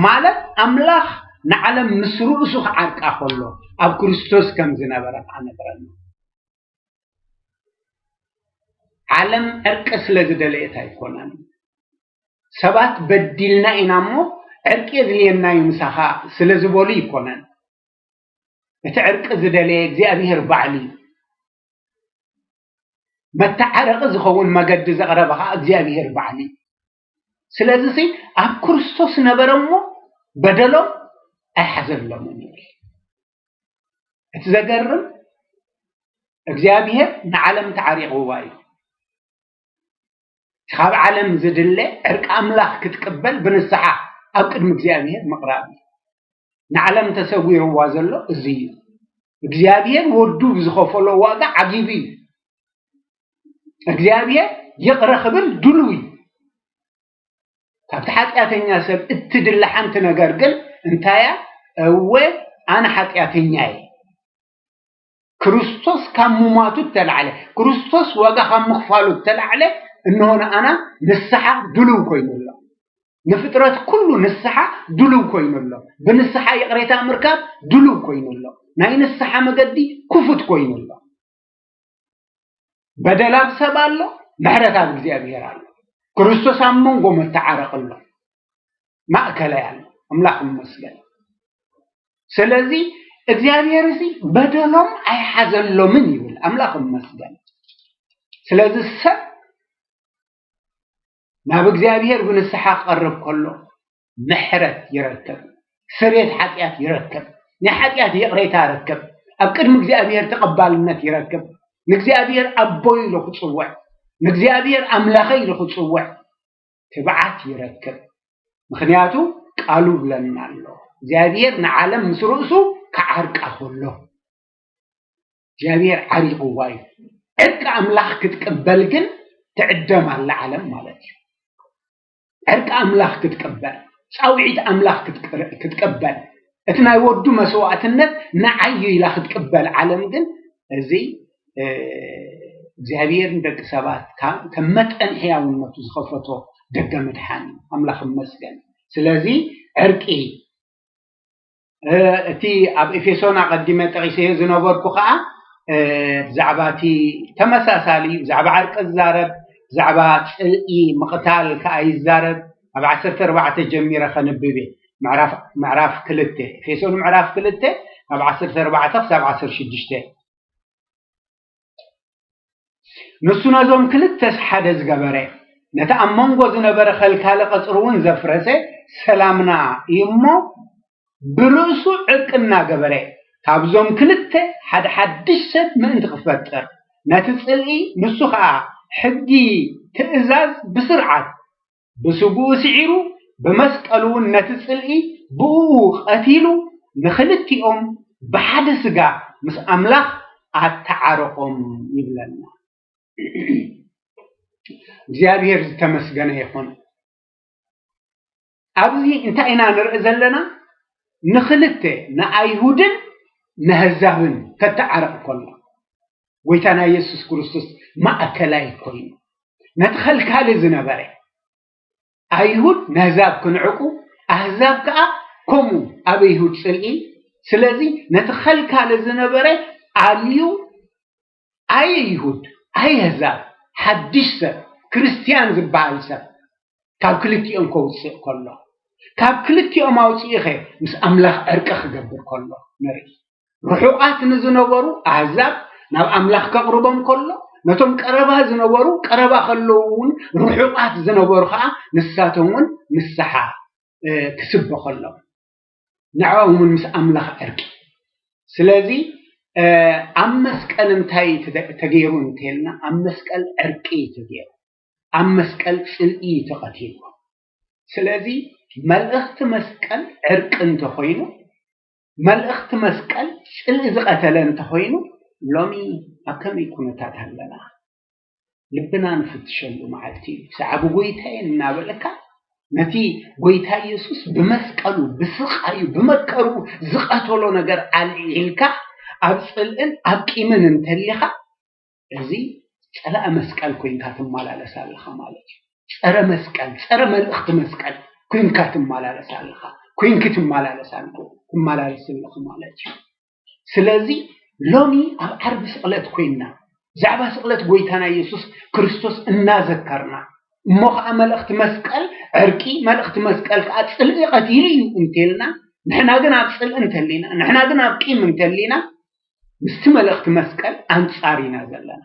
ማለት ኣምላኽ ንዓለም ምስ ርእሱ ክዓርቃ ከሎ ኣብ ክርስቶስ ከም ዝነበረ ከዓ ነግረና። ዓለም ዕርቂ ስለ ዝደለየት ኣይኮነን። ሰባት በዲልና ኢና እሞ ዕርቂ የድልየና እዩ ምሳኻ ስለ ዝበሉ ይኮነን። እቲ ዕርቂ ዝደለየ እግዚኣብሔር ባዕሉ እዩ። መተዓረቂ ዝኸውን መገዲ ዘቕረበ ከዓ እግዚኣብሔር ባዕሉ እዩ። ስለዚ ሲ ኣብ ክርስቶስ ነበረ እሞ በደሎም ኣይሓዘሎምን ይብል። እቲ ዘገርም እግዚኣብሔር ንዓለም ተዓሪቕዋ እዩ። ካብ ዓለም ዝድለ ዕርቂ ኣምላኽ ክትቅበል ብንስሓ ኣብ ቅድሚ እግዚኣብሔር ምቕራብ እዩ። ንዓለም ተሰዊርዋ ዘሎ እዚ እዩ። እግዚኣብሔር ወዱ ብዝኸፈሎ ዋጋ ዓጊቡ እዩ። እግዚኣብሔር ይቕረ ክብል ድሉው እዩ። ካብቲ ሓጢኣተኛ ሰብ እትድለ ሓንቲ ነገር ግን እንታያ? እወ ኣነ ሓጢኣተኛ እየ። ክርስቶስ ካብ ምሟቱ እተላዕለ፣ ክርስቶስ ዋጋ ካብ ምኽፋሉ እተላዕለ፣ እንሆ ንኣና ንስሓ ድሉው ኮይኑ ኣሎ። ንፍጥረት ኩሉ ንስሓ ድሉው ኮይኑ ኣሎ። ብንስሓ ይቕሬታ ምርካብ ድሉው ኮይኑ ኣሎ። ናይ ንስሓ መገዲ ክፉት ኮይኑ ኣሎ። በደል ኣብ ሰብ ኣሎ፣ ምሕረት ኣብ እግዚኣብሔር ኣሎ። ክርስቶስ ኣብ መንጎ መተዓረቂ ኣሎ፣ ማእከላይ ኣሎ። ኣምላኽ ይመስገን። ስለዚ እግዚኣብሔር እዚ በደሎም ኣይሓዘሎምን ይብል። ኣምላኽ ይመስገን። ስለዚ ሰብ ናብ እግዚኣብሔር ብንስሓ ክቐርብ ከሎ ምሕረት ይረክብ፣ ስሬት ሓጢኣት ይረክብ፣ ናይ ሓጢኣት ይቕሬታ ይረክብ፣ ኣብ ቅድሚ እግዚኣብሔር ተቐባልነት ይረክብ፣ ንእግዚኣብሔር ኣቦይ ኢሉ ክጽውዕ፣ ንእግዚኣብሔር ኣምላኸይ ኢሉ ክጽውዕ ትብዓት ይረክብ። ምኽንያቱ ቃሉ ብለና ኣሎ እግዚኣብሔር ንዓለም ምስ ርእሱ ክዓርቃ ከሎ እግዚኣብሔር ዓሪቕዋ እዩ። ዕርቂ ኣምላኽ ክትቅበል ግን ትዕደም ኣላ ዓለም ማለት እዩ። ዕርቂ ኣምላኽ ክትቅበል፣ ጻውዒት ኣምላኽ ክትቅበል፣ እቲ ናይ ወዱ መስዋእትነት ንዓይ እዩ ኢላ ክትቅበል ዓለም ግን እዚ እግዚኣብሔር ንደቂ ሰባት ከም መጠን ሕያውነቱ ዝኸፈቶ ደገ ምድሓን እዩ። ኣምላኽ ይመስገን። ስለዚ ዕርቂ እቲ ኣብ ኤፌሶን ኣቐዲመ ጠቒሰዮ ዝነበርኩ ከዓ ብዛዕባ እቲ ተመሳሳሊ ብዛዕባ ዕርቂ ዝዛረብ ብዛዕባ ፅልኢ ምቕታል ከዓ ይዛረብ። ኣብ ዓሰርተ ኣርባዕተ ጀሚረ ከንብብ እየ። ምዕራፍ ክልተ ኤፌሶን ምዕራፍ ክልተ ካብ ዓሰርተ ኣርባዕተ ክሳብ ዓሰርተ ሽዱሽተ። ንሱ ነዞም ክልተስ ሓደ ዝገበረ፣ ነቲ ኣብ መንጎ ዝነበረ ኸልካሊ ቐጽሪ እውን ዘፍረሰ፣ ሰላምና እዩ እሞ፣ ብርእሱ ዕርቂ እናገበረ፣ ካብዞም ክልተ ሓደ ሓድሽ ሰብ ምእንቲ ክፈጥር፣ ነቲ ጽልኢ፣ ንሱ ኸኣ ሕጊ፣ ትእዛዝ ብስርዓት ብስግኡ ስዒሩ፣ ብመስቀሉ እውን ነቲ ጽልኢ ብእኡ ቀቲሉ፣ ንኽልቲኦም ብሓደ ስጋ ምስ ኣምላኽ ኣተዓረቖም ይብለና። እግዚኣብሔር ዝተመስገነ ይኹን። ኣብዚ እንታይ ኢና ንርኢ ዘለና? ንኽልተ ንኣይሁድን ንኣህዛብን ከተዓርቕ ከሎ ጎይታና የሱስ ክርስቶስ ማእከላይ ኮይኑ ነቲ ኸልካሊ ዝነበረ ኣይሁድ ነህዛብ ክንዕቁ ኣህዛብ ከኣ ከምኡ ኣብ ኣይሁድ ጽልኢ ስለዚ ነቲ ኸልካሊ ዝነበረ ኣልዩ፣ ኣየ ይሁድ፣ ኣየ ኣህዛብ፣ ሓድሽ ሰብ፣ ክርስትያን ዝበሃል ሰብ ካብ ክልቲኦም ከውፅእ ከሎ፣ ካብ ክልቲኦም ኣውፂኡ ኸ ምስ ኣምላኽ ዕርቂ ክገብር ከሎ ንርኢ። ርሑቓት ንዝነበሩ ኣህዛብ ናብ ኣምላኽ ከቕርቦም ከሎ፣ ነቶም ቀረባ ዝነበሩ ቀረባ ከለዉ እውን ርሑቓት ዝነበሩ ኸዓ ንሳቶም እውን ንስሓ፣ እ፣ ክስበኸሎም፣ ንዕኦም እውን ምስ ኣምላኽ ዕርቂ። ስለዚ፣ እ፣ ኣብ መስቀል እንታይ ተደ-፣ ተገይሩ እንተልና፣ ኣብ መስቀል ዕርቂ እዩ ተገይሩ። ኣብ መስቀል ጽልኢ እዩ ተቐቲሉ። ስለዚ መልእኽቲ መስቀል ዕርቂ እንተኾይኑ፣ መልእኽቲ መስቀል ጽልኢ ዝቐተለ እንተኾይኑ፣ ሎሚ ኣብ ከመይ ኩነታት ኣለና? ልብና ንፍትሸሉ መዓልቲ እዩ። ሰዓቢ ጎይታየ እናበለካ፣ ነቲ ጎይታ ኢየሱስ ብመስቀሉ፣ ብስቓዩ፣ ብመከሩ ዝቐተሎ ነገር ኣልዒልካ፣ ኣብ ጽልእን ኣብ ቂምን እንተሊኻ፣ እዚ ጸላኢ መስቀል ኮይንካ ትመላለስ ኣለኻ ማለት እዩ። ጸረ መስቀል፣ ጸረ መልእኽቲ መስቀል ኮይንካ ትመላለስ ኣለኻ፣ ኮይንኪ ትመላለስ ኣለኹ፣ ትመላለስ ኣለኺ ማለት እዩ። ስለዚ ሎሚ ኣብ ዓርቢ ስቕለት ኮይንና፣ ብዛዕባ ስቕለት ጎይታና ኢየሱስ ክርስቶስ እናዘከርና፣ እሞ ኸዓ መልእኽቲ መስቀል ዕርቂ፣ መልእኽቲ መስቀል ከኣ ጽልኢ ቀቲሉ እዩ እንተልና፣ ንሕና ግን ኣብ ጽልኢ እንተሊና፣ ንሕና ግን ኣብ ቂም እንተሊና፣ ምስቲ መልእኽቲ መስቀል ኣንጻር ኢና ዘለና።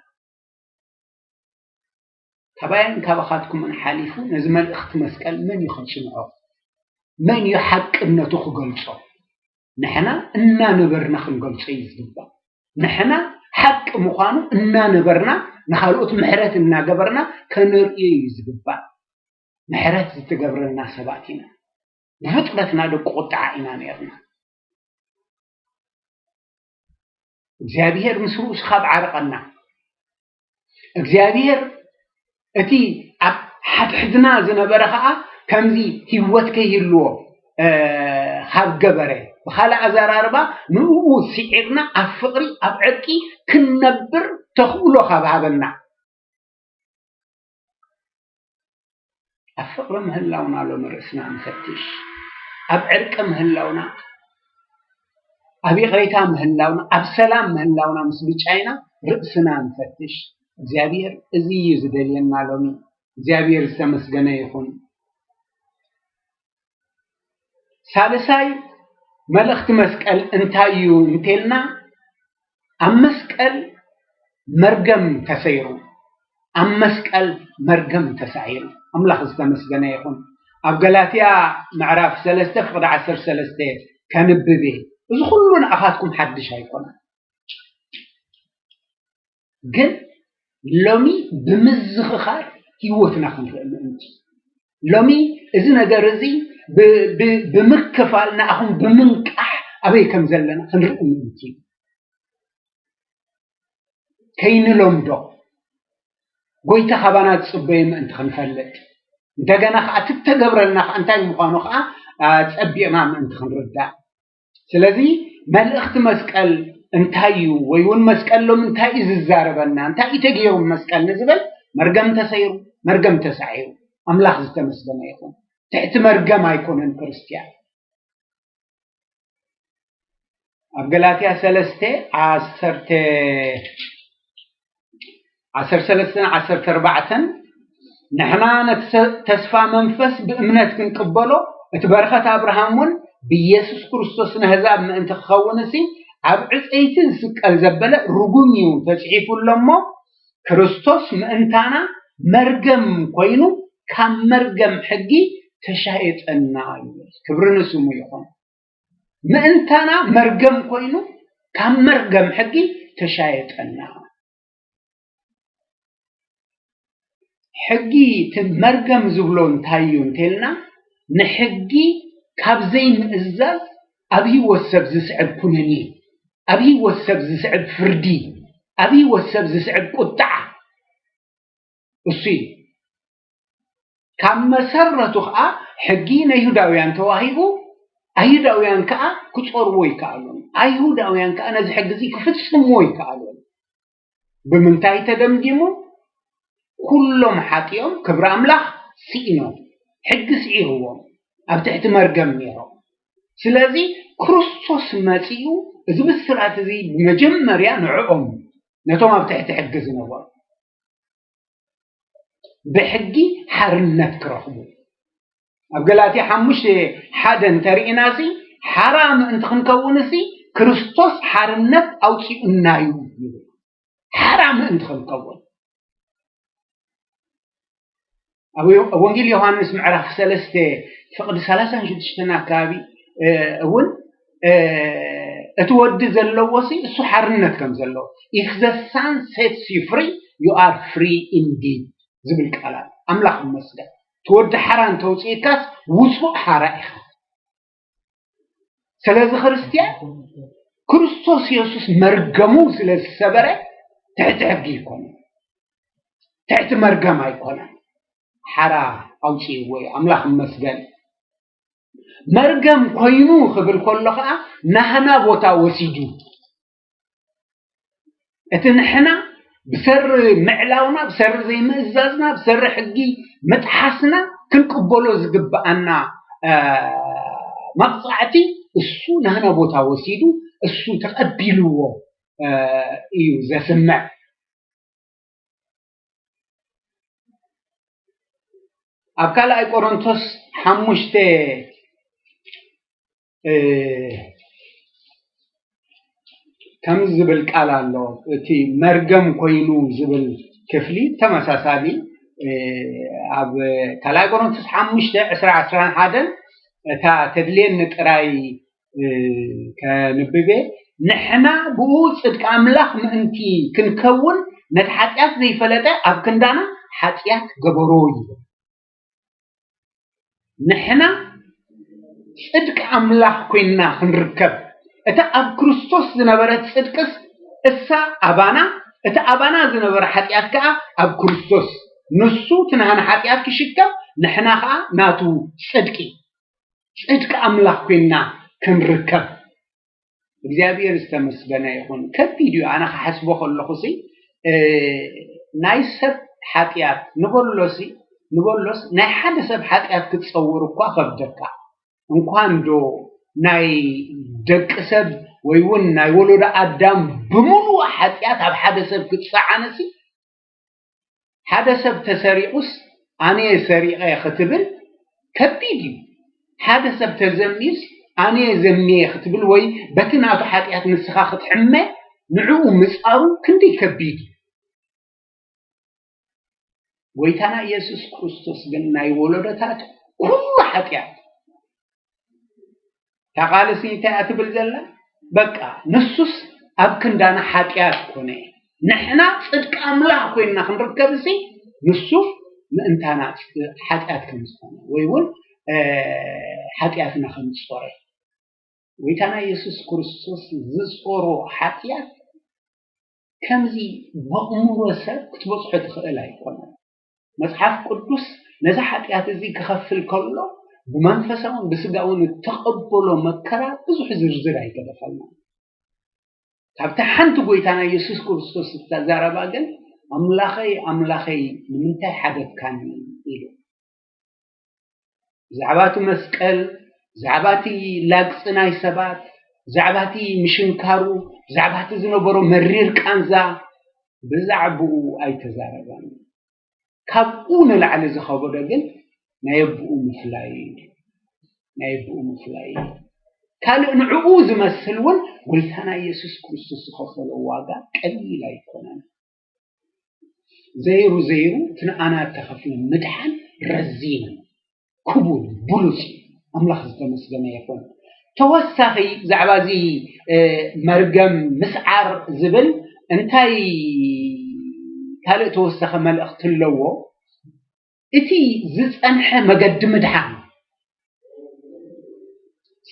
ካባይን ካባኻትኩምን ሓሊፉ ነዚ መልእኽቲ መስቀል መን እዩ ከጽንዖ? መን እዩ ሓቅነቱ ክገልጾ? ንሕና እናነበርና ክንገልጾ እዩ ዝግባእ። ንሕና ሓቂ ምዃኑ እናነበርና፣ ንኻልኦት ምሕረት እናገበርና ከነርእዮ እዩ ዝግባእ። ምሕረት ዝተገብረልና ሰባት ኢና። ብፍጥረትና ደቂ ቁጥዓ ኢና ነይርና። እግዚኣብሄር ምስ ርእሱ ካብ ዓረቐና፣ እግዚኣብሄር እቲ ኣብ ሓድሕድና ዝነበረ ኸዓ ከምዚ ህይወት ከይህልዎ፣ እ፣ ካብ ገበረ፣ ብኻልእ ኣዘራርባ ንእኡ ስዒርና ኣብ ፍቕሪ፣ ኣብ ዕርቂ ክንነብር ተኽእሎ ካብ ሃበና። ኣብ ፍቕሪ ምህላውና ሎሚ ርእስና ንፈትሽ። ኣብ ዕርቂ ምህላውና፣ ኣብ ይቕሬታ ምህላውና፣ ኣብ ሰላም ምህላውና ምስ ብጫይና ርእስና ንፈትሽ። እግዚኣብሔር እዚ እዩ ዝደልየና ሎሚ። እግዚኣብሔር ዝተመስገነ ይኹን። ሳልሳይ መልእኽቲ መስቀል እንታይ እዩ እንተልና፣ ኣብ መስቀል መርገም ተሰይሩ፣ ኣብ መስቀል መርገም ተሳዒሩ። ኣምላኽ ዝተመስገነ ይኹን። ኣብ ገላትያ ምዕራፍ ሰለስተ ፍቕዲ ዓሰርተ ሰለስተ ከንብብ እየ። እዚ ኩሉ ንኣኻትኩም ሓድሽ ኣይኮነን። ግን ሎሚ ብምዝኽኻር ህይወትና ክንርኢ ምእንቲ፣ ሎሚ እዚ ነገር እዚ ብ-፣ ብ-፣ ብምክፋል ንኣኹም ብምንቃሕ ኣበይ ከም ዘለና ክንርኢ ምእንቲ፣ ከይንለምዶ፣ ጎይታ ካባና ዝጽበዮ ምእንቲ ክንፈልጥ፣ እንደገና ከኣ እቲ እተገብረልና ከኣ እንታይ ምዃኑ ከኣ፣ ኣ፣ ጸቢቕና ምእንቲ ክንርዳእ። ስለዚ መልእኽቲ መስቀል እንታይ እዩ? ወይ እውን መስቀል ሎሚ እንታይ እዩ ዝዛረበና? እንታይ እዩ ተገይሩ መስቀል ንዝብል፣ መርገም ተሰይሩ፣ መርገም ተሳዒሩ። ኣምላኽ ዝተመስገነ ይኹን። ትሕቲ መርገም ኣይኮነን ክርስትያን። ኣብ ገላትያ ሰለስተ ዓሰርተ፣ ዓሰርተ ሰለስተን ዓሰርተ ኣርባዕተን፣ ንሕና ነቲ ሰ-፣ ተስፋ መንፈስ ብእምነት ክንቅበሎ፣ እቲ በረኸት ኣብርሃም እውን ብኢየሱስ ክርስቶስ ነህዛብ ምእንቲ ክኸውን እሲ፣ ኣብ ዕፀይቲ ዝስቀል ዘበለ ርጉም እዩ ተጽሒፉ ኣሎ እሞ፣ ክርስቶስ ምእንታና መርገም ኮይኑ፣ ካብ መርገም ሕጊ ተሻየጠና ይብል። ክብሪ ንስሙ ይኹን። ምእንታና መርገም ኮይኑ፣ ካብ መርገም ሕጊ ተሻየጠና። ሕጊ እቲ መርገም ዝብሎ እንታይ እዩ እንተልና፣ ንሕጊ ካብ ዘይምእዛዝ ኣብ ህይወት ሰብ ዝስዕብ ኩነኔ፣ ኣብ ህይወት ሰብ ዝስዕብ ፍርዲ፣ ኣብ ህይወት ሰብ ዝስዕብ ቁጥዓ፣ እሱ እዩ። ካብ መሰረቱ ኸዓ ሕጊ ነይሁዳውያን ተዋሂቡ፣ ኣይሁዳውያን ከኣ ክጾርዎ ይከኣሉን፣ ኣይሁዳውያን ከኣ ነዚ ሕጊ እዚ ክፍጽምዎ ይከኣሉን። ብምንታይ ተደምዲሙ? ኩሎም ሓጢኦም ክብሪ ኣምላኽ ስኢኖም፣ ሕጊ ስዒርዎም፣ ኣብ ትሕቲ መርገም ነይሮም። ስለዚ ክርስቶስ መጺኡ እዚ ብስራት እዚ ብመጀመርያ ንዕኦም፣ ነቶም ኣብ ትሕቲ ሕጊ ዝነበሩ፣ ብሕጊ ሓርነት ክረኽቡ። ኣብ ገላትያ ሓሙሽተ ሓደ እንተርኢናሲ፣ ሓራ ምእንቲ ክንከውንሲ ክርስቶስ ሓርነት ኣውፂኡና እዩ ይብል። ሓራ ምእንቲ ክንከውን። ኣብ ዮ-፣ ኣብ ወንጌል ዮሃንስ ምዕራፍ ሰለስተ ፍቕዲ ሰላሳን ሽዱሽተን ኣካባቢ፣ እ፣ እውን፣ እ፣ እቲ ወዲ ዘለዎሲ እሱ ሓርነት ከም ዘለዎ፣ "If the Son sets you free, you are free indeed" ዝብል ቃል ኣሎ። ኣምላኽ ይመስገን። እቲ ወዲ ሓራ እንተውፅእካስ ውፁእ ሓራ ኢኻ። ስለዚ ክርስትያን ክርስቶስ የሱስ መርገሙ ስለ ዝሰበረ ትሕቲ ሕጊ ይኮነ፣ ትሕቲ መርገም ኣይኮነን። ሓራ ኣውፅእዎ እዩ። ኣምላኽ ይመስገን። መርገም ኮይኑ ክብል ከሎ ከዓ ናህና ቦታ ወሲዱ። እቲ ንሕና ብሰሪ ምዕላውና፣ ብሰሪ ዘይምእዛዝና፣ ብሰሪ ሕጊ ምጥሓስና ክንቅበሎ ዝግብኣና፣ እ፣ መቕጻዕቲ እሱ ናህና ቦታ ወሲዱ፣ እሱ ተቐቢልዎ፣ እ፣ እዩ ዘስምዕ። ኣብ ካልኣይ ቆሮንቶስ ሓሙሽተ፣ እ፣ ከምዚ ዝብል ቃል ኣሎ። እቲ መርገም ኮይኑ ዝብል ክፍሊ ተመሳሳሊ፣ እ፣ ኣብ ካልኣይ ቆሮንቶስ ሓሙሽተ ዕስራ ዕስራን ሓደን እታ ተድልየኒ ጥራይ፣ እ፣ ከንብቤ፣ "ንሕና ብኡ ጽድቂ ኣምላኽ ምእንቲ ክንከውን ነቲ ሓጢኣት ዘይፈለጠ ኣብ ክንዳና ሓጢኣት ገበሮ" ይብል። ንሕና ጽድቂ ኣምላኽ ኮይንና ክንርከብ፣ እታ ኣብ ክርስቶስ ዝነበረት ጽድቅስ እሳ ኣባና፣ እቲ ኣባና ዝነበረ ሓጢኣት ከኣ ኣብ ክርስቶስ፣ ንሱ እቲ ናህና ሓጢኣት ክሽከም፣ ንሕና ከኣ ናቱ ጽድቂ፣ ጽድቂ ኣምላኽ ኮይንና ክንርከብ። እግዚኣብሔር ዝተመስገነ ይኹን። ከቢድ እዩ። ኣነ ክሓስቦ ከለኹሲ፣ እ፣ ናይ ሰብ ሓጢኣት ንበሎሲ፣ ንበሎስ ናይ ሓደ ሰብ ሓጢኣት ክትጸውር እኳ ከብደካ። እንኳን ዶ ናይ ደቂ ሰብ ወይ እውን ናይ ወለዶ ኣዳም ብምሉእ ሓጢኣት ኣብ ሓደ ሰብ ክትጸዓንሲ፣ ሓደ ሰብ ተሰሪቑስ ኣነ እየ ሰሪቐ ክትብል ከቢድ እዩ። ሓደ ሰብ ተዘምዩስ ኣነ እየ ዘምየ ክትብል ወይ በቲ ናቱ ሓጢኣት ንስኻ ክትሕመ ንዕኡ ምጻሩ ክንደይ ከቢድ እዩ። ጎይታና ኢየሱስ ክርስቶስ ግን ናይ ወለዶታት ኩሉ ሓጢኣት እታ ቃልሲ እንታይ እያ ትብል ዘላ? በቃ ንሱስ ኣብ ክንዳና ሓጢኣት ኮነ። ንሕና ጽድቂ ኣምላኽ ኮይንና ክንርከብሲ ንሱ ምእንታና ጽ-፣ ሓጢኣት ከም ዝኾነ ወይ እውን፣ እ፣ ሓጢኣትና ከም ዝጾረ። ጎይታና ኢየሱስ ክርስቶስ ዝጾሮ ሓጢኣት ከምዚ ብኣእምሮ ሰብ ክትበጽሖ ትኽእል ኣይኮነን። መጽሓፍ ቅዱስ ነዚ ሓጢኣት እዚ ክኸፍል ከሎ ብመንፈሳውን ብስጋውን እተቐበሎ መከራ ብዙሕ ዝርዝር ኣይገደፈልና። ካብታ ሓንቲ ጎይታና ኢየሱስ ክርስቶስ እተዛረባ ግን፣ "ኣምላኸይ፣ ኣምላኸይ፣ ንምንታይ ሓደግካኒ?" ኢሉ። ብዛዕባ እቲ መስቀል፣ ብዛዕባ እቲ ላግጺ ናይ ሰባት፣ ብዛዕባ እቲ ምሽንካሩ፣ ብዛዕባ እቲ ዝነበሮ መሪር ቃንዛ፣ ብዛዕባኡ ኣይተዛረበን። ካብኡ ንላዕሊ ዝኸበዶ ግን ናይ ኣቦኡ ምፍላይ እዩ። ናይ ኣቦኡ ምፍላይ እዩ። ካልእ ንዕኡ ዝመስል እውን ጎይታና ኢየሱስ ክርስቶስ ዝኸፈሎ ዋጋ ቀሊል ኣይኮነን። ዘይሩ ዘይሩ እቲ ንኣና እተኸፍለ ምድሓን ረዚን፣ ክቡር፣ ብሉጽ እዩ። ኣምላኽ ዝተመስገነ ይኹን። ተወሳኺ ብዛዕባ እዚ፣ እ፣ መርገም ምስዓር ዝብል እንታይ ካልእ ተወሳኺ መልእኽቲ ኣለዎ? እቲ ዝጸንሐ መገዲ ምድሓን፣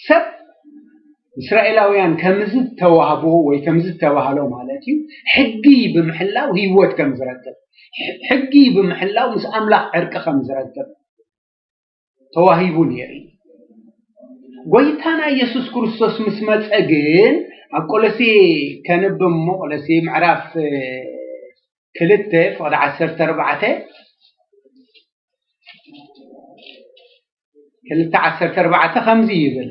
ሰብ እስራኤላውያን ከም ዝተዋህቦ ወይ ከም ዝተባህሎ ማለት እዩ፣ ሕጊ ብምሕላው ህይወት ከም ዝረክብ፣ ሕ-፣ ሕጊ ብምሕላው ምስ ኣምላኽ ዕርቂ ከም ዝረክብ ተዋሂቡ ነይሩ እዩ። ጎይታና ኢየሱስ ክርስቶስ ምስ መጸ ግን፣ ኣብ ቆሎሴ ከንብብ እሞ፣ ቆሎሴ ምዕራፍ ክልተ ፍቕዲ ዓሰርተ ኣርባዕተ፣ ክልተ ዓሰርተ ኣርባዕተ ከምዚ ይብል፣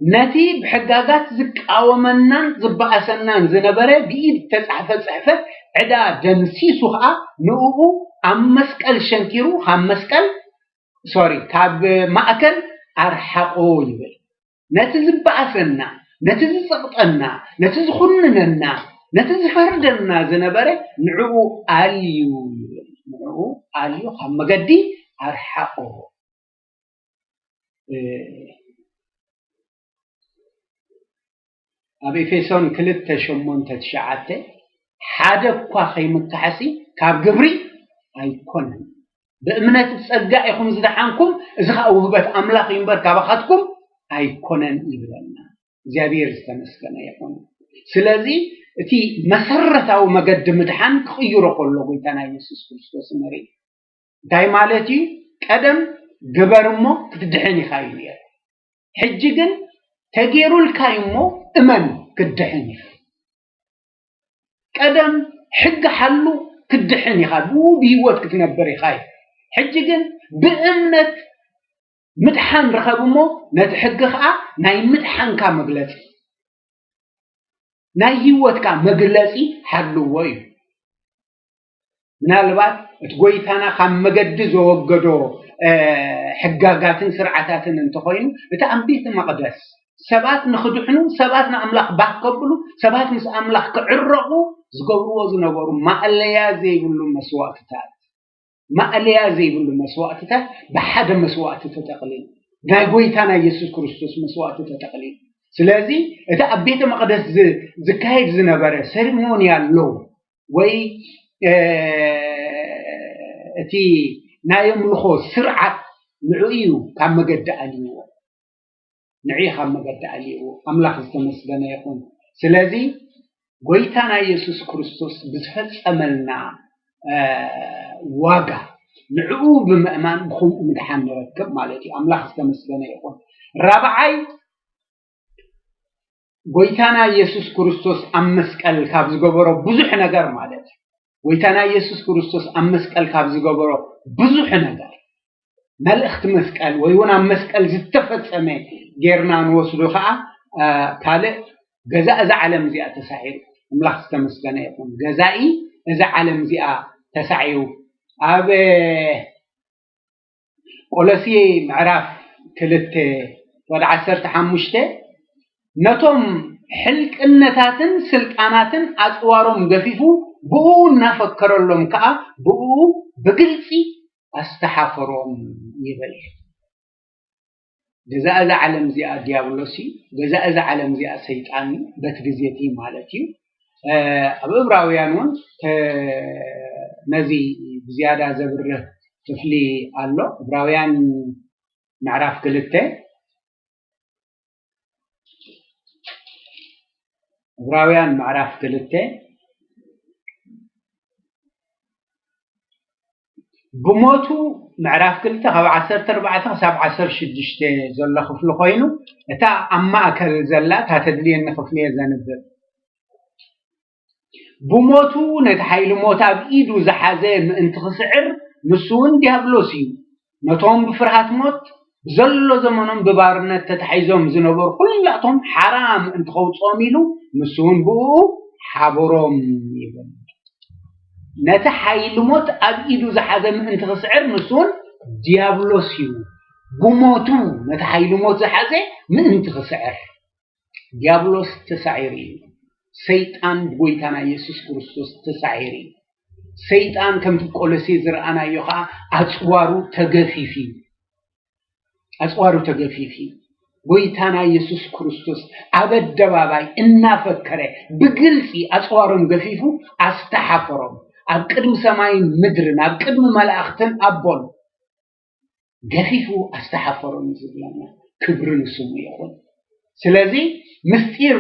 ነቲ ብሕጋጋት ዝቃወመናን ዝበኣሰናን ዝነበረ ብኢድ እተጻሕፈ ጽሕፈት ዕዳ ደምሲሱ ኸኣ ንእኡ ኣብ መስቀል ሸንኪሩ ካብ መስቀል ሶሪ ካብ ማእከል ኣርሓቆ ይብል። ነቲ ዝበኣሰና፣ ነቲ ዝጸቕጠና፣ ነቲ ዝኹንነና፣ ነቲ ዝፈርደና ዝነበረ ንዕኡ ኣልዩ ይብል። ንዕኡ ኣልዩ ካብ መገዲ ኣርሓቆ። ኣብ ኤፌሶን ክልተ ሸሞንተ ትሽዓተ ሓደ እኳ ከይምካሕሲ ካብ ግብሪ ኣይኮነን። ብእምነት ብጸጋ ኢኹም ዝደሓንኩም፣ እዚ ኸኣ ውህበት ኣምላኽ እዩ እምበር ካባኻትኩም ኣይኮነን ይብለና። እግዚኣብሔር ዝተመስገነ ይኹን። ስለዚ እቲ መሰረታዊ መገዲ ምድሓን ክቕይሮ ከሎ ጎይታና የሱስ ክርስቶስ ንርኢ። እንታይ ማለት እዩ? ቀደም ግበር እሞ ክትድሕን ኢኻ እዩ ነይሩ። ሕጂ ግን ተገይሩልካ እዩ እሞ እመን ክትድሕን ኢኻ። ቀደም ሕጊ ሓሉ ክትድሕን ኢኻ፣ ብኡ ብህይወት ክትነብር ኢኻ እዩ። ሕጂ ግን ብእምነት ምድሓን ርኸብ እሞ ነቲ ሕጊ ኸኣ ናይ ምድሓንካ መግለጺ፣ ናይ ህይወትካ መግለጺ ሓልዎ እዩ። ምናልባት እቲ ጎይታና ካብ መገዲ ዘወገዶ ሕጋጋትን ስርዓታትን እንተኾይኑ፣ እቲ ኣብ ቤተ መቕደስ ሰባት ንኽድሕኑ፣ ሰባት ንኣምላኽ ባህ ከብሉ፣ ሰባት ምስ ኣምላኽ ክዕረቑ ዝገብርዎ ዝነበሩ ማእለያ ዘይብሉ መስዋእትታት፣ ማእለያ ዘይብሉ መስዋእትታት ብሓደ መስዋእቲ ተጠቕሊሉ፣ ናይ ጎይታና የሱስ ክርስቶስ መስዋእቲ ተጠቕሊሉ። ስለዚ እቲ ኣብ ቤተ መቕደስ ዝካየድ ዝነበረ ሰርሞንያል ሎው ወይ እቲ ናይ ኣምልኾ ስርዓት ንዕኡ እዩ ካብ መገዲ ኣልይዎ። ንዕኡ ካብ መገዲ ኣልይዎ። ኣምላኽ ዝተመስገነ ይኹን። ስለዚ ጎይታና የሱስ ክርስቶስ ብዝፈጸመልና ዋጋ ንዕኡ ብምእማን ብኹምኡ ምድሓን ንረክብ ማለት እዩ። ኣምላኽ ዝተመስገነ ይኹን። ራብዓይ ጎይታና የሱስ ክርስቶስ ኣብ መስቀል ካብ ዝገበሮ ብዙሕ ነገር ማለት እዩ። ጎይታና የሱስ ክርስቶስ ኣብ መስቀል ካብ ዝገበሮ ብዙሕ ነገር መልእኽቲ መስቀል ወይ እውን ኣብ መስቀል ዝተፈጸመ ጌርና ንወስዶ ከዓ ካልእ ገዛ እዛ ዓለም እዚኣ ተሳዒሩ። ኣምላኽ ዝተመስገነ ይኹን። ገዛኢ እዛ ዓለም እዚኣ ተሳዒሩ ኣብ ቆሎሴ ምዕራፍ ክልተ ወደ ዓሰርተ ሓሙሽተ ነቶም ሕልቅነታትን ስልጣናትን ኣጽዋሮም ገፊፉ ብኡ እናፈከረሎም ከዓ ብኡ ብግልፂ ኣስተሓፈሮም ይብል። ገዛ እዛ ዓለም እዚኣ ዲያብሎስ እዩ። ገዛ እዛ ዓለም እዚኣ ሰይጣን እዩ። በቲ ግዜ እቲ ማለት እዩ። ኣብ እብራውያን እውን ነዚ ብዝያዳ ዘብርህ ክፍሊ ኣሎ። እብራውያን ምዕራፍ ክልተ እብራውያን ምዕራፍ ክልተ ብሞቱ ምዕራፍ ክልተ ካብ ዓሰርተ ኣርባዕተ ክሳብ ዓሰርተ ሽዱሽተ ዘሎ ክፍሊ ኮይኑ እታ ኣብ ማእከል ዘላ እታ ተድልየኒ ክፍሊ እየ ዘንብብ። ብሞቱ ነቲ ሓይሊ ሞት ኣብ ኢዱ ዝሓዘ ምእንቲ ክስዕር ንሱ እውን ዲያብሎስ እዩ። ነቶም ብፍርሃት ሞት ብዘሎ ዘመኖም ብባርነት ተታሒዞም ዝነበሩ ኩላቶም ሓራ ምእንቲ ከውፅኦም ኢሉ ንሱ እውን ብኡ ሓበሮም ይብል። ነቲ ሓይሊ ሞት ኣብ ኢዱ ዝሓዘ ምእንቲ ክስዕር ንሱ እውን ዲያብሎስ እዩ። ብሞቱ ነቲ ሓይሊ ሞት ዝሓዘ ምእንቲ ክስዕር ዲያብሎስ ተሳዒሩ እዩ። ሰይጣን ብጎይታና የሱስ ክርስቶስ ተሳዒሩ እዩ። ሰይጣን ከምቲ ቆሎሴ ዝረኣናዮ ከዓ ኣፅዋሩ ተገፊፉ እዩ። ኣፅዋሩ ተገፊፉ እዩ። ጎይታና የሱስ ክርስቶስ ኣብ ኣደባባይ እናፈከረ ብግልፂ ኣፅዋሮም ገፊፉ ኣስተሓፈሮም። ኣብ ቅድሚ ሰማይን ምድርን ኣብ ቅድሚ መላእኽትን ኣቦን ገፊፉ ኣስተሓፈሮም እዩ ዝብለና። ክብሪ ንስሙ ይኹን። ስለዚ ምስጢር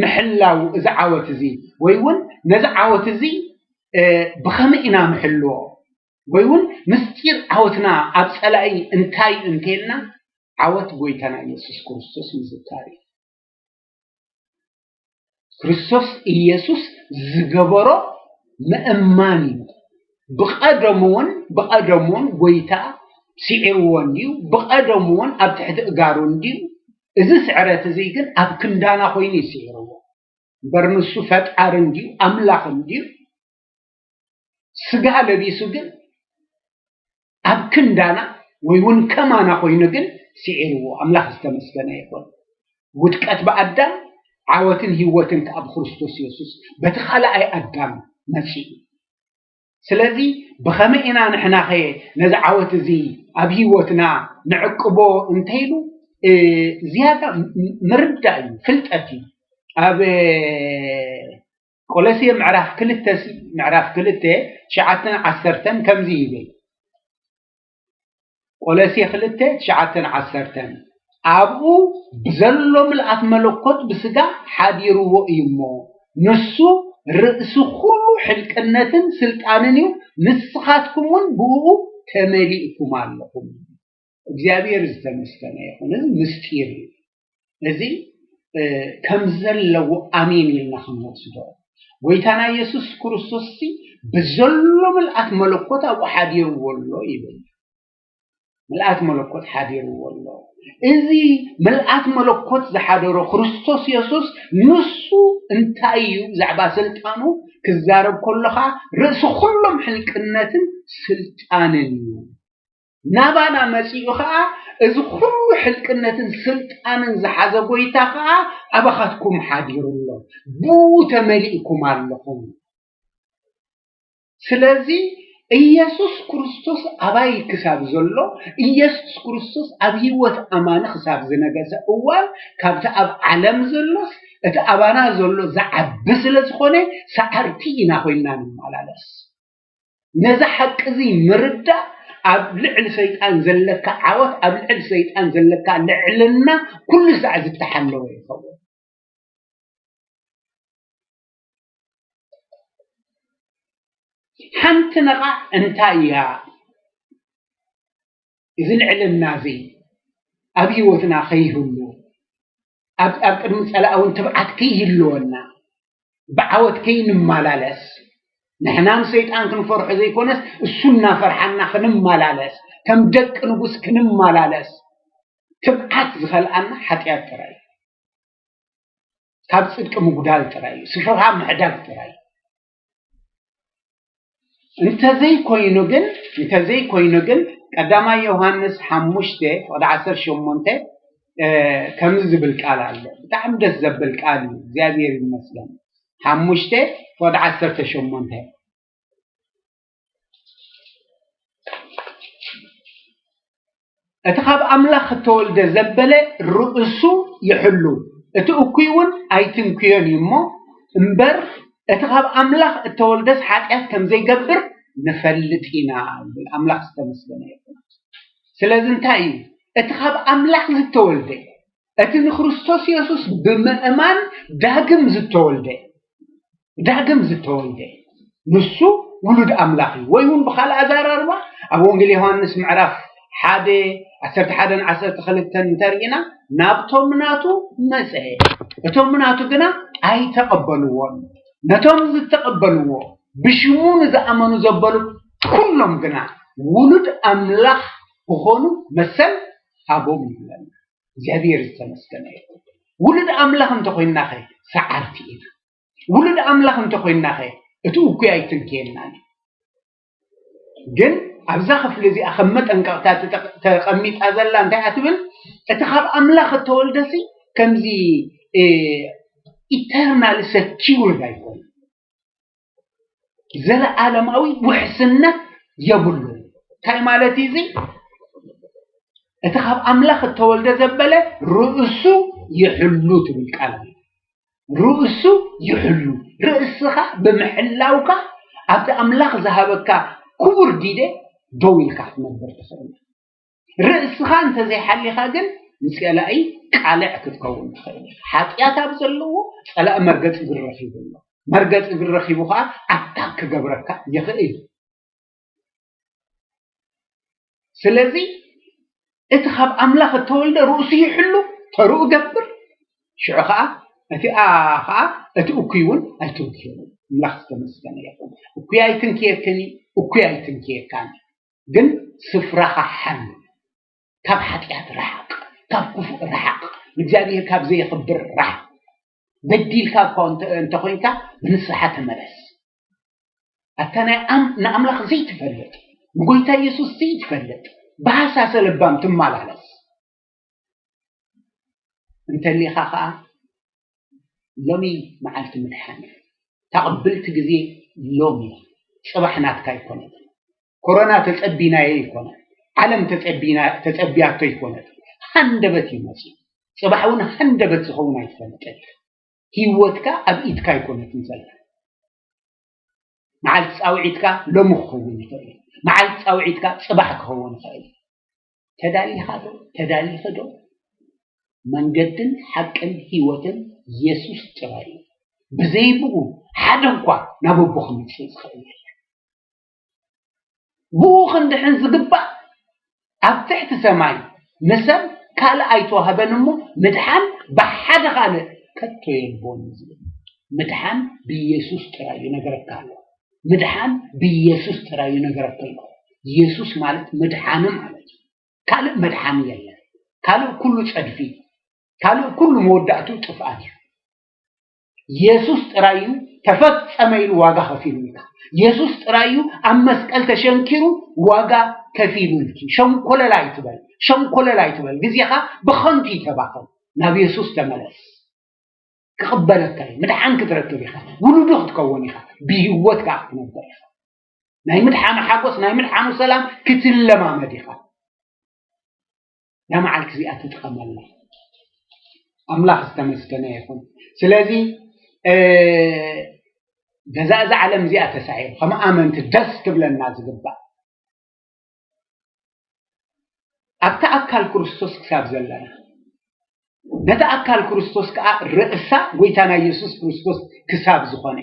ምሕላው እዚ ዓወት እዚ ወይ እውን ነዚ ዓወት እዚ ብኸመይ ኢና ንሕልዎ ወይ እውን ምስጢር ዓወትና ኣብ ፀላኢ እንታይ እዩ እንተልና ዓወት ጎይታና ኢየሱስ ክርስቶስ ምዝካር እዩ። ክርስቶስ ኢየሱስ ዝገበሮ ምእማን እዩ። ብቐደሙ እውን ብቐደሙ እውን ጎይታ ስዒርዎ እንድዩ። ብቐደሙ እውን ኣብ ትሕቲ እጋሩ እንድዩ እዚ ስዕረት እዚ ግን ኣብ ክንዳና ኮይኑ እዩ ስዒርዎ። እምበር ንሱ ፈጣሪ እንድዩ፣ ኣምላኽ እንድዩ፣ ስጋ ለቢሱ ግን ኣብ ክንዳና ወይ እውን ከማና ኮይኑ ግን ስዒርዎ። ኣምላኽ ዝተመስገነ ይኹን። ውድቀት ብኣዳም፣ ዓወትን ህይወትን ከኣ ብክርስቶስ የሱስ በቲ ካልኣይ ኣዳም መጺኡ። ስለዚ ብኸመይ ኢና ንሕናኸ ነዚ ዓወት እዚ ኣብ ህይወትና ንዕቅቦ እንተይሉ፣ እ፣ ዝያዳ ም-፣ ምርዳእ እዩ፣ ፍልጠት እዩ። ኣብ፣ እ፣ ቆሎሴ ምዕራፍ ክልተ ሲ-፣ ምዕራፍ ክልተ ትሽዓተን ዓሰርተን ከምዚ ይብል። ቆሎሴ ክልተ ትሽዓተን ዓሰርተን፣ ኣብኡ ብዘሎ ምልኣት መለኮት ብስጋ ሓዲርዎ እዩ እሞ፣ ንሱ ርእሲ ኩሉ ሕልቅነትን ስልጣንን እዩ፣ ንስኻትኩም እውን ብእኡ ተመሊእኩም ኣለኹም። እግዚኣብሔር ዝተመስገነ ይኹን። እዚ ምስጢር እዩ። እዚ፣ እ፣ ከም ዘለዎ ኣሜን ኢልና ክንወስዶ። ጎይታና የሱስ ክርስቶስ ሲ ብዘሎ ምልኣት መለኮት ኣብኡ ሓዲርዎ ኣሎ ይብል። ምልኣት መለኮት ሓዲርዎ ኣሎ። እዚ ምልኣት መለኮት ዝሓደሮ ክርስቶስ የሱስ ንሱ እንታይ እዩ? ብዛዕባ ስልጣኑ ክዛረብ ከሎ ኸኣ ርእሲ ኩሎም ሕልቅነትን ስልጣንን እዩ። ናባና መጺኡ ኸኣ እዚ ኩሉ ሕልቅነትን ስልጣንን ዝሓዘ ጎይታ ኸኣ ኣባኻትኩም ሓዲሩ ኣሎ። ብኡ ተመሊእኩም ኣለኹም። ስለዚ ኢየሱስ ክርስቶስ ኣባይ ክሳብ ዘሎ፣ ኢየሱስ ክርስቶስ ኣብ ህይወት ኣማኒ ክሳብ ዝነገሰ እዋን፣ ካብቲ ኣብ ዓለም ዘሎስ እቲ ኣባና ዘሎ ዝዓቢ ስለ ዝኾነ፣ ሰዓርቲ ኢና ኮይንና ንመላለስ። ነዚ ሓቂ እዚ ምርዳእ ኣብ ልዕሊ ሰይጣን ዘለካ ዓወት፣ ኣብ ልዕሊ ሰይጣን ዘለካ ልዕልና ኩሉ ሳዕ ዝተሓለወ ይኸውን። ሓንቲ ነቓዕ እንታይ እያ? እዚ ልዕልና እዚ ኣብ ህይወትና ከይህሉ፣ ኣብ፣ ኣብ ቅድሚ ጸላኢ እውን ትብዓት ከይህልወና፣ ብዓወት ከይንመላለስ፣ ንሕና ንሰይጣን ክንፈርሖ ዘይኮነስ፣ እሱ እናፈርሓና ክንመላለስ፣ ከም ደቂ ንጉስ ክንመላለስ፣ ትብዓት ዝኸልኣና ሓጢኣት ጥራይ እዩ። ካብ ጽድቂ ምጉዳል ጥራይ እዩ። ስፍርኻ ምሕዳግ ጥራይ እዩ። እንተዘይኮይኑ ግን፣ እንተዘይኮይኑ ግን፣ ቀዳማይ ዮሃንስ ሓሙሽተ ፍቕዲ ዓሰርተ ሸሞንተ፣ እ፣ ከምዚ ዝብል ቃል ኣሎ። ብጣዕሚ ደስ ዘብል ቃል እዩ። እግዚኣብሔር ይመስገን። ሓሙሽተ ፍቕዲ ዓሰርተ ሸሞንተ። እቲ ካብ ኣምላኽ እተወልደ ዘበለ ርእሱ ይሕሉ፣ እቲ እኩይ እውን ኣይትንክዮን እዩ እሞ፣ እምበር እቲ ካብ ኣምላኽ እተወልደስ ሓጢኣት ከም ዘይገብር ንፈልጥ ኢና ይብል። ኣምላኽ ዝተመስገነ ይኹን። ስለዚ እንታይ እዩ? እቲ ካብ ኣምላኽ ዝተወልደ፣ እቲ ንክርስቶስ የሱስ ብምእማን ዳግም ዝተወልደ፣ ዳግም ዝተወልደ ንሱ ውሉድ ኣምላኽ እዩ። ወይ እውን ብኻልእ ኣዘራርባ ኣብ ወንጌል ዮሃንስ ምዕራፍ ሓደ ዓሰርተ ሓደን ዓሰርተ ክልተን እንተርኢና፣ ናብቶም ናቱ መጸ፣ እቶም ናቱ ግና ኣይተቐበልዎን። ነቶም ዝተቐበልዎ፣ ብሽሙ ንዝኣመኑ ዘበሉ ኩሎም ግና ውሉድ ኣምላኽ ክኾኑ መሰል ሃቦም ይብለና። እግዚኣብሔር ዝተመስገነ ይኹን። ውሉድ ኣምላኽ እንተኾይንናኸ ሰዓርቲ ኢና። ውሉድ ኣምላኽ እንተኾይንናኸ እቲ እኩይ ኣይትንክየናን እዩ። ግን ኣብዛ ክፍሊ እዚኣ ከም መጠንቀቕታ ተጠቕ-፣ ተቐሚጣ ዘላ እንታይ እያ ትብል? እቲ ካብ ኣምላኽ እተወልደሲ ከምዚ፣ እ፣ ኢተርናል ሰኪውርድ ኣይኮነን። ዘለዓለማዊ ውሕስነት የብሉን። እንታይ ማለት እዩ እዚ? እቲ ካብ ኣምላኽ እተወልደ ዘበለ ርእሱ ይሕሉ ትብል ቃል። ርእሱ ይሕሉ። ርእስኻ ብምሕላውካ ኣብቲ ኣምላኽ ዝሃበካ ክቡር ግደ ደው ኢልካ ክትነብር ትኽእል። ርእስኻ እንተዘይሓሊኻ ግን ንጸላኢ ቃልዕ ክትከውን ትኽእል ኢኻ። ሓጢኣት ኣብ ዘለዎ ጸላኢ መርገጺ እግሪ ረኺቡ ኣሎ። መርገጺ እግሪ ረኺቡ ኸኣ ኣታክ ክገብረካ ይኽእል። ስለዚ እቲ ካብ ኣምላኽ እተወልደ ርእሱ ይሕሉ፣ ተርኡ ገብር፣ ሽዑ ኸኣ እቲ፣ ኣ፣ ኸኣ እቲ እኩይ እውን ኣይትንክዮ። ኣምላኽ ዝተመስገነ ይኹን። እኩይ ኣይትንክየክን እዩ፣ እኩይ ኣይትንክየካን እዩ። ግን ስፍራኻ ሓሉ። ካብ ሓጢኣት ርሓቕ፣ ካብ ክፉእ ርሓቕ። እግዚኣብሔር ካብ ዘየኽብር ራሕ። በዲልካ እኳ እንተ-፣ እንተኾይንካ ብንስሓ ተመለስ። ኣታ ናይ ኣም-፣ ንኣምላኽ ዘይትፈልጥ፣ ንጎይታ ኢየሱስ ዘይትፈልጥ፣ ብሃሳሰ ለባም ትመላለስ እንተሊኻ ኸኣ፣ ሎሚ መዓልቲ ምድሓን እያ። እታ ቅብልቲ ግዜ ሎሚ እያ። ጽባሕ ናትካ ኣይኮነትን። ኮሮና ተጸቢናዮ ኣይኮነን። ዓለም ተጸቢና-፣ ተጸቢያቶ ኣይኮነትን። ሃንደበት እዩ መጺኡ። ጽባሕ እውን ሃንደበት ዝኸውን ኣይትፈልጥን። ህይወትካ ኣብ ኢድካ ኣይኮነትን ዘላ። መዓልቲ ጻውዒትካ ሎሚ ክኸውን ይኽእል እዩ። መዓልቲ ጻውዒትካ ጽባሕ ክኸውን ይኽእል እዩ። ተዳሊኻ ዶ? ተዳሊኺ ዶ? መንገድን ሓቅን ህይወትን የሱስ ጥራይ እዩ። ብዘይ ብኡ ሓደ እኳ ናብ ኣቦ ክመጽእ ዝኽእል የለን። ብኡ ክንድሕን ዝግባእ ኣብ ትሕቲ ሰማይ ንሰብ ካልእ ኣይተዋህበን እሞ ምድሓን ብሓደ ካልእ ከቶ የልቦን እዩ ዝብል። ምድሓን ብየሱስ ጥራይ እዩ ነገረካ ኣሎ። ምድሓን ብየሱስ ጥራይ እዩ ነገረካ ኣሎ። የሱስ ማለት ምድሓኒ ማለት እዩ። ካልእ መድሓኒ የለን። ካልእ ኩሉ ጸድፊ፣ ካልእ ኩሉ መወዳእቱ ጥፍኣት እዩ። የሱስ ጥራይ እዩ ተፈጸመ ኢሉ ዋጋ ከፊሉልካ። የሱስ ጥራይ እዩ ኣብ መስቀል ተሸንኪሩ ዋጋ ከፊሉልኪ። ሸንኮለል ኣይትበል፣ ሸንኮለል ኣይትበል። ግዜኻ ብኸንቱ ይተባኸን። ናብ የሱስ ተመለስ። ክቕበለካ እዩ። ምድሓን ክትረክብ ኢኻ። ውሉዱ ክትከውን ኢኻ። ብህይወት ከኣ ክትነብር ኢኻ። ናይ ምድሓኑ ሓጎስ፣ ናይ ምድሓኑ ሰላም ክትለማመድ ኢኻ። እዛ መዓልቲ እዚኣ ትጥቀመላ። ኣምላኽ ዝተመስገነ ይኹን። ስለዚ፣ እ፣ በዛ እዛ ዓለም እዚኣ ተሳዒሩ፣ ከም ኣመንቲ ደስ ክብለና ዝግባእ፣ ኣብቲ ኣካል ክርስቶስ ክሳብ ዘለና፣ ነቲ ኣካል ክርስቶስ ከኣ ርእሳ ጎይታና የሱስ ክርስቶስ ክሳብ ዝኾነ፣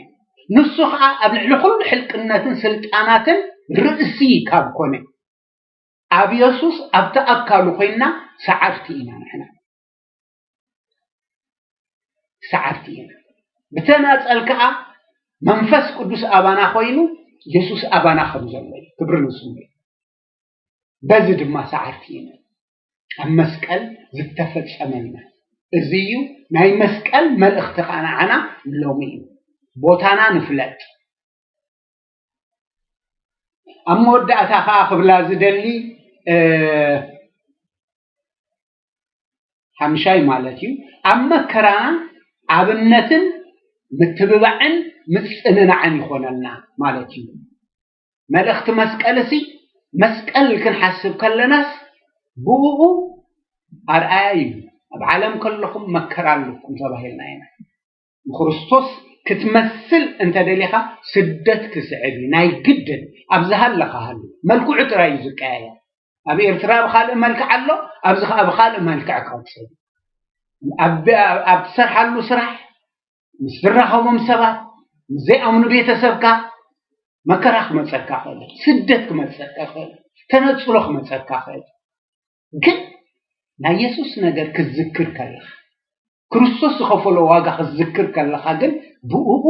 ንሱ ከኣ ኣብ ልዕሊ ኩሉ ሕልቅነትን ስልጣናትን ርእሲ ካብ ኮነ፣ ኣብ የሱስ ኣብቲ ኣካሉ ኮይንና ሰዓርቲ ኢና ንሕና። ሰዓርቲ ኢና። ብተናጸል ከኣ መንፈስ ቅዱስ ኣባና ኮይኑ የሱስ ኣባና ከም ዘሎ እዩ። ክብሪ ንስሙ እዩ። በዚ ድማ ሰዓርቲ ኢና። ኣብ መስቀል ዝተፈጸመልና እዚ እዩ። ናይ መስቀል መልእኽቲ ከኣ ንዓና ሎሚ እዩ። ቦታና ንፍለጥ። ኣብ መወዳእታ ከኣ ክብላ ዝደሊ፣ እ፣ ሓምሻይ ማለት እዩ፣ ኣብ መከራና ኣብነትን ምትብባዕን ምጽንናዕን ይኾነልና ማለት እዩ። መልእኽቲ መስቀል እሲ፣ መስቀል ክንሓስብ ከለናስ ብእኡ ኣርኣያ እዩ። ኣብ ዓለም ከለኹም መከራ ኣለኩም ተባሂልና ኢና። ንክርስቶስ ክትመስል እንተደሊኻ ስደት ክስዕብ እዩ፣ ናይ ግድን። ኣብ ዝሃለኻ ሃሉ። መልክዑ ጥራይ እዩ ዝቀያየር። ኣብ ኤርትራ ብኻልእ መልክዕ ኣሎ፣ ኣብዚ ኸኣ ብኻልእ መልክዕ ክቐጽል። ኣብ፣ ኣብ ትሰርሓሉ ስራሕ፣ ምስ ትራኸቦም ሰባት፣ ምስ ዘይኣምኑ ቤተሰብካ፣ መከራ ክመጸካ ይኽእል፣ ስደት ክመጸካ ይኽእል፣ ተነጽሎ ክመጸካ ይኽእል። ግን ናይ የሱስ ነገር ክትዝክር ከለኻ፣ ክርስቶስ ዝኸፈሎ ዋጋ ክትዝክር ከለኻ ግን ብእኡ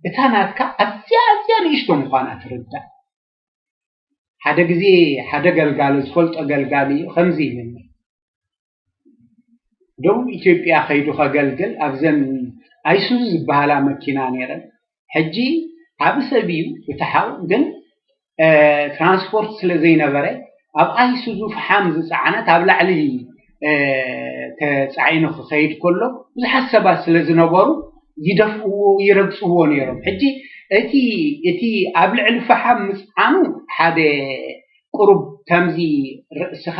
እታ ናትካ ኣዝያ፣ ኣዝያ ንእሽቶ ምዃና ትርዳእ። ሓደ ግዜ ሓደ ገልጋሊ፣ ዝፈልጦ ገልጋሊ እዩ፣ ከምዚ ኢሉኒ። ደቡብ ኢትዮጵያ ከይዱ ከገልግል ኣብዘን ኣይሱዙ ዝበሃላ መኪና ነይረን። ሕጂ ዓቢ ሰብ እዩ እቲ ሓው፣ ግን፣ እ፣ ትራንስፖርት ስለ ዘይነበረ ኣብ ኣይሱዙ ፈሓም ዝጸዓነት ኣብ ላዕሊ፣ እ፣ ተጻዒኑ ክኸይድ ከሎ ብዙሓት ሰባት ስለ ዝነበሩ ይደፍእዎ፣ ይረግጽዎ ነይሮም። ሕጂ እቲ፣ እቲ ኣብ ልዕሊ ፈሓም ምጽዓኑ ሓደ ቁሩብ ከምዚ ርእስኻ፣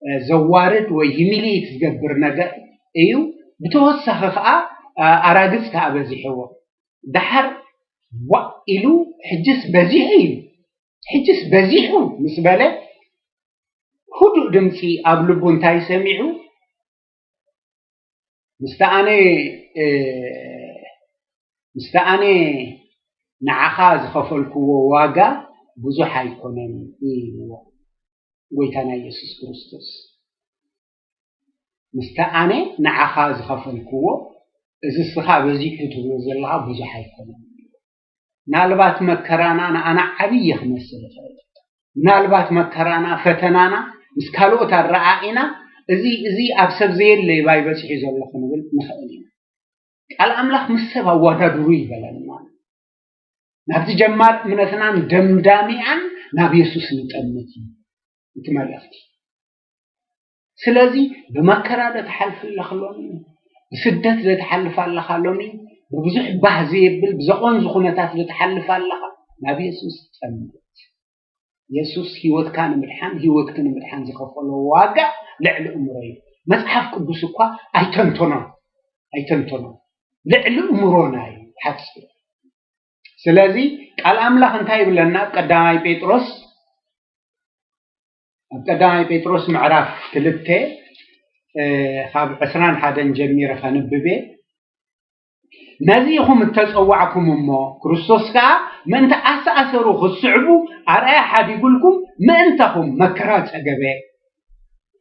እ፣ ዘዋርድ ወይ ሂሚሊየት ዝገብር ነገር እዩ። ብተወሳኺ ከኣ፣ እ፣ ኣራግጽ ከኣ በዚሕዎ። ደሓር ዋእ ኢሉ፣ "ሕጅስ በዚሑ እዩ፣ ሕጅስ በዚሑ" ምስ በለ፣ ህዱእ ድምጺ ኣብ ልቡ እንታይ ሰሚዑ? "ምስቲ ኣነ፣ እ፣ ምስቲ ኣነ ንዓኻ ዝኸፈልክዎ ዋጋ ብዙሕ ኣይኮነን" ኢልዎ ጎይታና ኢየሱስ ክርስቶስ። "ምስቲ ኣነ ንዓኻ ዝኸፈልክዎ፣ እዚ እስኻ በዚሑ ትብሎ ዘለኻ ብዙሕ ኣይኮነን" ኢልዎ። ምናልባት መከራና ንኣና ዓብዪ ክመስል ይኽእል። ምናልባት መከራና፣ ፈተናና ምስ ካልኦት ኣረኣኢና እዚ እዚ ኣብ ሰብ ዘየለ ባይ በፂሑ ዘሎ ክንብል ንኽእል ኢና። ቃል ኣምላኽ ምስ ሰብ ኣወዳድሩ ይበለና። ናብቲ ጀማር እምነትናን ደምዳሚኣን ናብ የሱስ ንጠምት እዩ እቲ መልእኽቲ። ስለዚ ብመከራ ዶ ትሓልፍ ኣለኻ ሎሚ? ብስደት ዶ ትሓልፍ ኣለኻ ሎሚ? ብብዙሕ ባህ ዘየብል ብዘቖንዙ ኩነታት ዶ ትሓልፍ ኣለኻ? ናብ የሱስ ጠምት። የሱስ ህይወትካ ንምድሓን፣ ህይወትኪ ንምድሓን ዝኸፈሎ ዋጋ ልዕሊ እምሮ እዩ። መጽሓፍ ቅዱስ እኳ ኣይተንተኖን፣ ኣይተንተኖን። ልዕሊ እምሮና እዩ ሓፂር። ስለዚ ቃል ኣምላኽ እንታይ ይብለና? ኣብ ቀዳማይ ጴጥሮስ፣ ኣብ ቀዳማይ ጴጥሮስ ምዕራፍ ክልተ፣ እ፣ ካብ ዕስራን ሓደን ጀሚረ ከንብብ እየ። ነዚ ኢኹም እተጸዋዕኩም እሞ፣ ክርስቶስ ከኣ ምእንቲ ኣሰኣሰሩ ክትስዕቡ ኣርኣያ ሓዲጉልኩም፣ ምእንታኹም መከራ ጸገበ።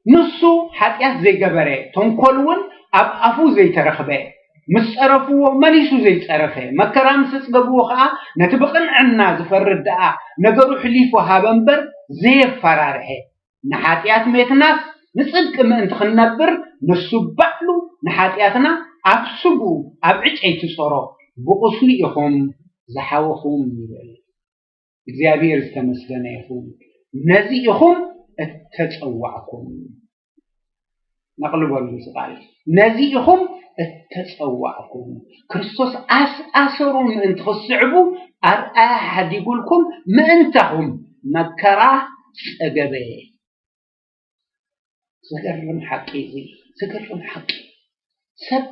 ንሱ ሓጢኣት ዘይገበረ፣ ተንኮል እውን ኣብ ኣፉ ዘይተረኽበ፣ ምስ ጸረፍዎ መሊሱ ዘይጸረፈ፣ መከራ ምስ ኣጽገብዎ ኸኣ ነቲ ብቕንዕና ዝፈርድ ደኣ ነገሩ ሕሊፉ ሃበ እምበር ዘየፈራርሐ። ንሓጢኣት ሜትናስ ንጽድቂ ምእንቲ ክንነብር ንሱ ባዕሉ ንሓጢኣትና ኣብ ስግኡ ኣብ ዕጨይቲ ጾሮ፣ ብቑስሉ ኢኹም ዝሓወኹም ይብል። እግዚኣብሔር ዝተመስገነ ይኹን። ነዚ ኢኹም እተጸዋዕኩም። ነቕልበሉ እዚ ቃል። ነዚ ኢኹም እተጸዋዕኩም። ክርስቶስ ኣስኣሰሩ ምእንቲ ክትስዕቡ ኣርኣያ ሓዲጉልኩም ምእንታኹም መከራ ጸገበ። ዘገርም ሓቂ እዚ፣ ዘገርም ሓቂ። ሰብ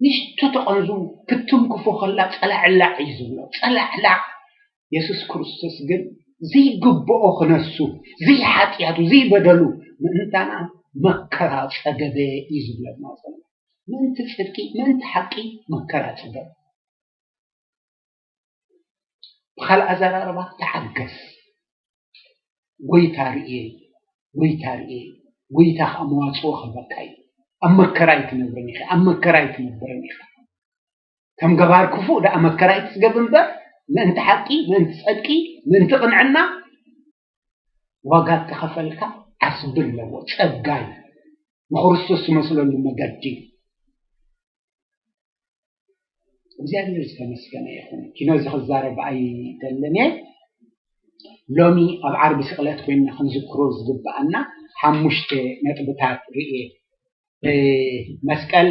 ንሽቶ ተቐንዙ ክትንክፎ ከላ ጸላዕላዕ እዩ ዝብሎ። ጸላዕላዕ። የሱስ ክርስቶስ ግን ዘይግብኦ ክነሱ፣ ዘይሓጢኣቱ፣ ዘይበደሉ ምእንታና መከራ ጸገበ እዩ ዝብለና ዘሎ። ምእንቲ ጽድቂ፣ ምእንቲ ሓቂ መከራ ጸገበ። ብኻልእ ኣዘራርባ ተዓገስ። ጎይታ ርእየ፣ ጎይታ ርእየ፣ ጎይታ ኸኣ መዋጽኦ ክህበካ እዩ። ኣብ መከራ ኣይትነብርን ኢኻ፣ ኣብ መከራ ኣይትነብርን ኢኻ። ከም ገባር ክፉእ ደኣ መከራ ኣይትጽገብ እምበር፣ ምእንቲ ሓቂ፣ ምእንቲ ጸድቂ፣ ምእንቲ ቅንዕና ዋጋ እተኸፈልካ ዓስቢ ኣለዎ፣ ጸጋ እዩ። ንክርስቶስ ትመስለሉ መገዲ እዩ። እግዚኣብሔር ዝተመስገነ ይኹን። ኪኖ እዚ ክዛረብ ኣይደልን እየ። ሎሚ ኣብ ዓርቢ ስቕለት ኮይንና ክንዝክሮ ዝግብኣና ሓሙሽተ ነጥብታት ርእየ። እ፣ መስቀል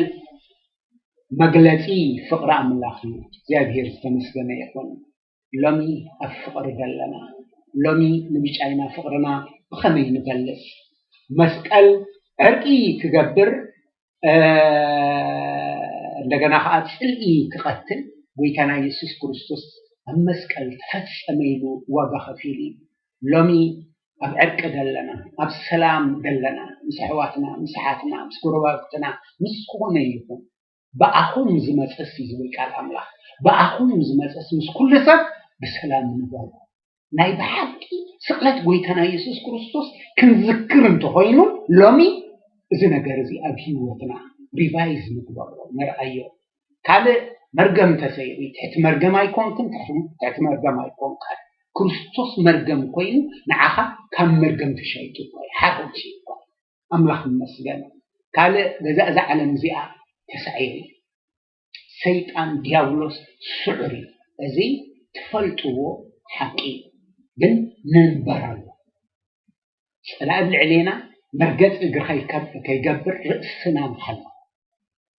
መግለጺ ፍቕሪ ኣምላኽ እዩ። እግዚኣብሔር ዝተመስገነ ይኹን። ሎሚ ኣብ ፍቕሪ ዘለና፣ ሎሚ ንብጫይና ፍቕርና ብኸመይ ንገልጽ? መስቀል ዕርቂ ክገብር፣ እ፣ እንደገና ኸዓ ጽልኢ ክቐትል፣ ጎይታና የሱስ ክርስቶስ ኣብ መስቀል ተፈጸመ ኢሉ ዋጋ ከፊሉ እዩ። ሎሚ ኣብ ዕርቂ ዘለና፣ ኣብ ሰላም ዘለና፣ ምስ ኣሕዋትና፣ ምስ ኣሓትና፣ ምስ ጎረባብትና፣ ምስ ዝኾነ ይኹን፣ ብኣኹም ዝመጸስ እዩ ዝብል ቃል ኣምላኽ። ብኣኹም ዝመጸስ ምስ ኩሉ ሰብ ብሰላም ንበሩ። ናይ ብሓቂ ስቕለት ጎይታና የሱስ ክርስቶስ ክንዝክር እንተኾይኑ፣ ሎሚ እዚ ነገር እዚ ኣብ ህይወትና ሪቫይዝ ንግበሮ፣ ንርኣዮ። ካልእ መርገም ተሰይሩ፣ ትሕቲ መርገም ኣይኮንክን፣ ትሕቲ፣ ትሕቲ መርገም ኣይኮንካን። ክርስቶስ መርገም ኮይኑ ንዓኻ ካብ መርገም ተሻይጡ እኮ እዩ፣ ሓርነት እዩ እኮ። ኣምላኽ ይመስገን። ካልእ ገዛ እዛ ዓለም እዚኣ ተሳዒሩ። ሰይጣን ዲያብሎስ ስዑር እዩ። እዚ ትፈልጥዎ ሓቂ እዩ። ግን ንንበረሉ። ጸላኢ ኣብ ልዕሌና መርገጽ እግሪ ከይከብ-፣ ከይገብር ርእስና ንሓልዎ።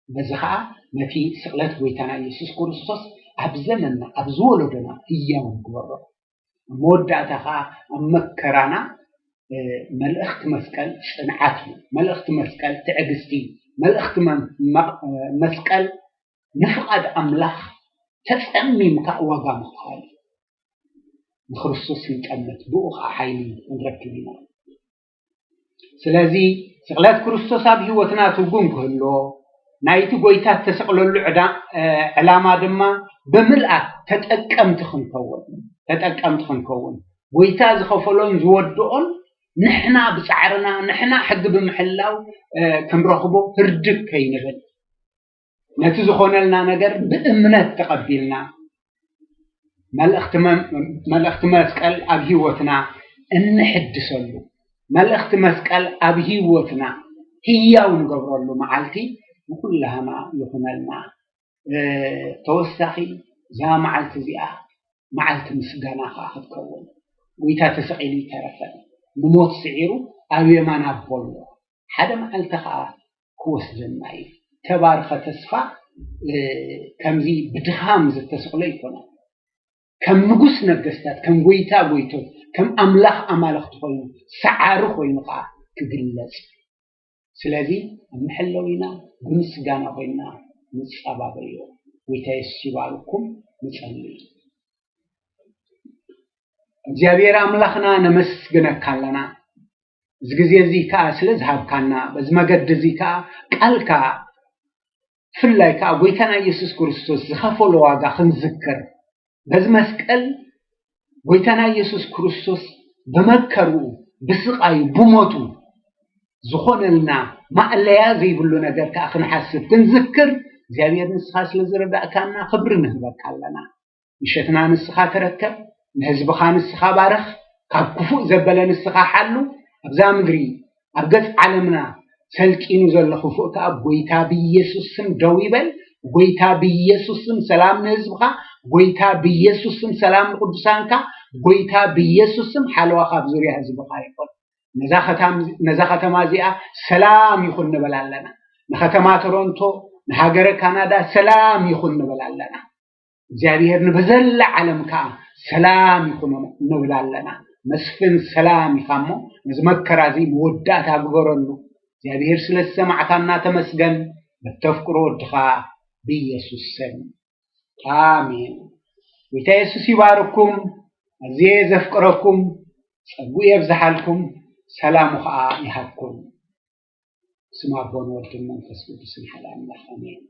በዚ ኸኣ ነቲ ስቕለት ጎይታና ኢየሱስ ክርስቶስ ኣብ ዘመንና፣ ኣብ ዝወለዶና ህያው ንግበሮ። ኣብ መወዳእታ ኸኣ ኣብ መከራና፣ እ፣ መልእኽቲ መስቀል ጽንዓት እዩ። መልእኽቲ መስቀል ትዕግስቲ እዩ። መልእኽቲ መ-፣ መ-፣ መስቀል ንፍቓድ ኣምላኽ ተጸሚምካ ዋጋ ምኽፋል እዩ። ንክርስቶስ ንጠምት፣ ብኡ ኸዓ ሓይሊ ክንረክብ ኢና። ስለዚ ስቕለት ክርስቶስ ኣብ ህይወትና ትርጉም ክህልዎ፣ ናይቲ ጎይታ እተሰቕለሉ ዕዳ-፣ እ፣ ዕላማ ድማ ብምልኣት ተጠቀምቲ ክንከውን፣ ተጠቀምቲ ክንከውን፣ ጎይታ ዝኸፈሎን ዝወድኦን ንሕና ብጻዕርና፣ ንሕና ሕጊ ብምሕላው፣ እ፣ ክንረኽቦ ህርድግ ከይንብል፣ ነቲ ዝኾነልና ነገር ብእምነት ተቐቢልና፣ መልእኽቲ መ-፣ መልእኽቲ መስቀል ኣብ ህይወትና እንሕድሰሉ፣ መልእኽቲ መስቀል ኣብ ህይወትና ህያው ንገብረሉ መዓልቲ ንኩላህና ይኹነልና። ተወሳኺ እዛ መዓልቲ እዚኣ መዓልቲ ምስጋና ከዓ ክትከውን፣ ጎይታ ተሰቒሉ ይተረፈን ንሞት ስዒሩ ኣብ የማን ኣቦ ኣሎ። ሓደ መዓልቲ ከዓ ክወስደና እዩ። ተባርኸ ተስፋ። ከምዚ ብድኻም ዝተሰቕለ ኣይኮነን። ከም ንጉስ ነገስታት፣ ከም ጎይታ ጎይቶት፣ ከም ኣምላኽ ኣማልኽቲ ኮይኑ፣ ሰዓሪ ኮይኑ ከዓ ክግለጽ። ስለዚ ኣብ መሐለዊና ብምስጋና ኮይና ንጸባበዮ። ጎይታ የሱስ ይባርኩም። ንጸልይ። እግዚኣብሔር ኣምላኽና ነመስግነካ ኣለና። እዚ ግዜ እዚ ከዓ ስለ ዝሃብካና፣ በዚ መገዲ እዚ ከዓ ቃልካ፣ ብፍላይ ከዓ ጎይታና ኢየሱስ ክርስቶስ ዝኸፈሎ ዋጋ ክንዝክር፣ በዚ መስቀል ጎይታና ኢየሱስ ክርስቶስ ብመከርኡ፣ ብስቓዩ፣ ብሞቱ ዝኾነልና ማእለያ ዘይብሉ ነገር ከዓ ክንሓስብ ክንዝክር እግዚኣብሔር ንስኻ ስለ ዝረዳእካና ክብሪ ንህበካ ኣለና። ምሸትና ንስኻ ተረከብ፣ ንህዝብኻ ንስኻ ባርኽ፣ ካብ ክፉእ ዘበለ ንስኻ ሓሉ። ኣብዛ ምድሪ ኣብ ገጽ ዓለምና ሰልጢኑ ዘሎ ክፉእ ከኣ ጎይታ ብኢየሱስ ስም ደው ይበል። ጎይታ ብኢየሱስ ስም ሰላም ንህዝብኻ፣ ጎይታ ብኢየሱስ ስም ሰላም ንቅዱሳንካ፣ ጎይታ ብኢየሱስ ስም ሓለዋ ካብ ዙርያ ህዝብኻ ይኹን። ነዛ ከተማ እዚኣ ሰላም ይኹን ንበል ኣለና። ንከተማ ቶሮንቶ፣ ንሃገረ ካናዳ ሰላም ይኹን ንበል ኣለና። እግዚኣብሔር ንብዘላ ዓለም ከኣ ሰላም ይኹኖም ንብል ኣለና። መስፍን ሰላም ኢኻ እሞ ነዚ መከራ እዚ መወዳእታ ግበረሉ። እግዚኣብሔር ስለ ዝሰማዕካና ተመስገን። በተፍቅሮ ወድኻ ብኢየሱስ ስም ኣሜን። ጎይታ የሱስ ይባርኩም። ኣዝየ ዘፍቅረኩም፣ ጸጉ የብዝሓልኩም፣ ሰላሙ ኸኣ ይሃብኩም። ስም ኣቦን ወልድን መንፈስ ቅዱስን ሓደ ኣምላኽ ኣሜን።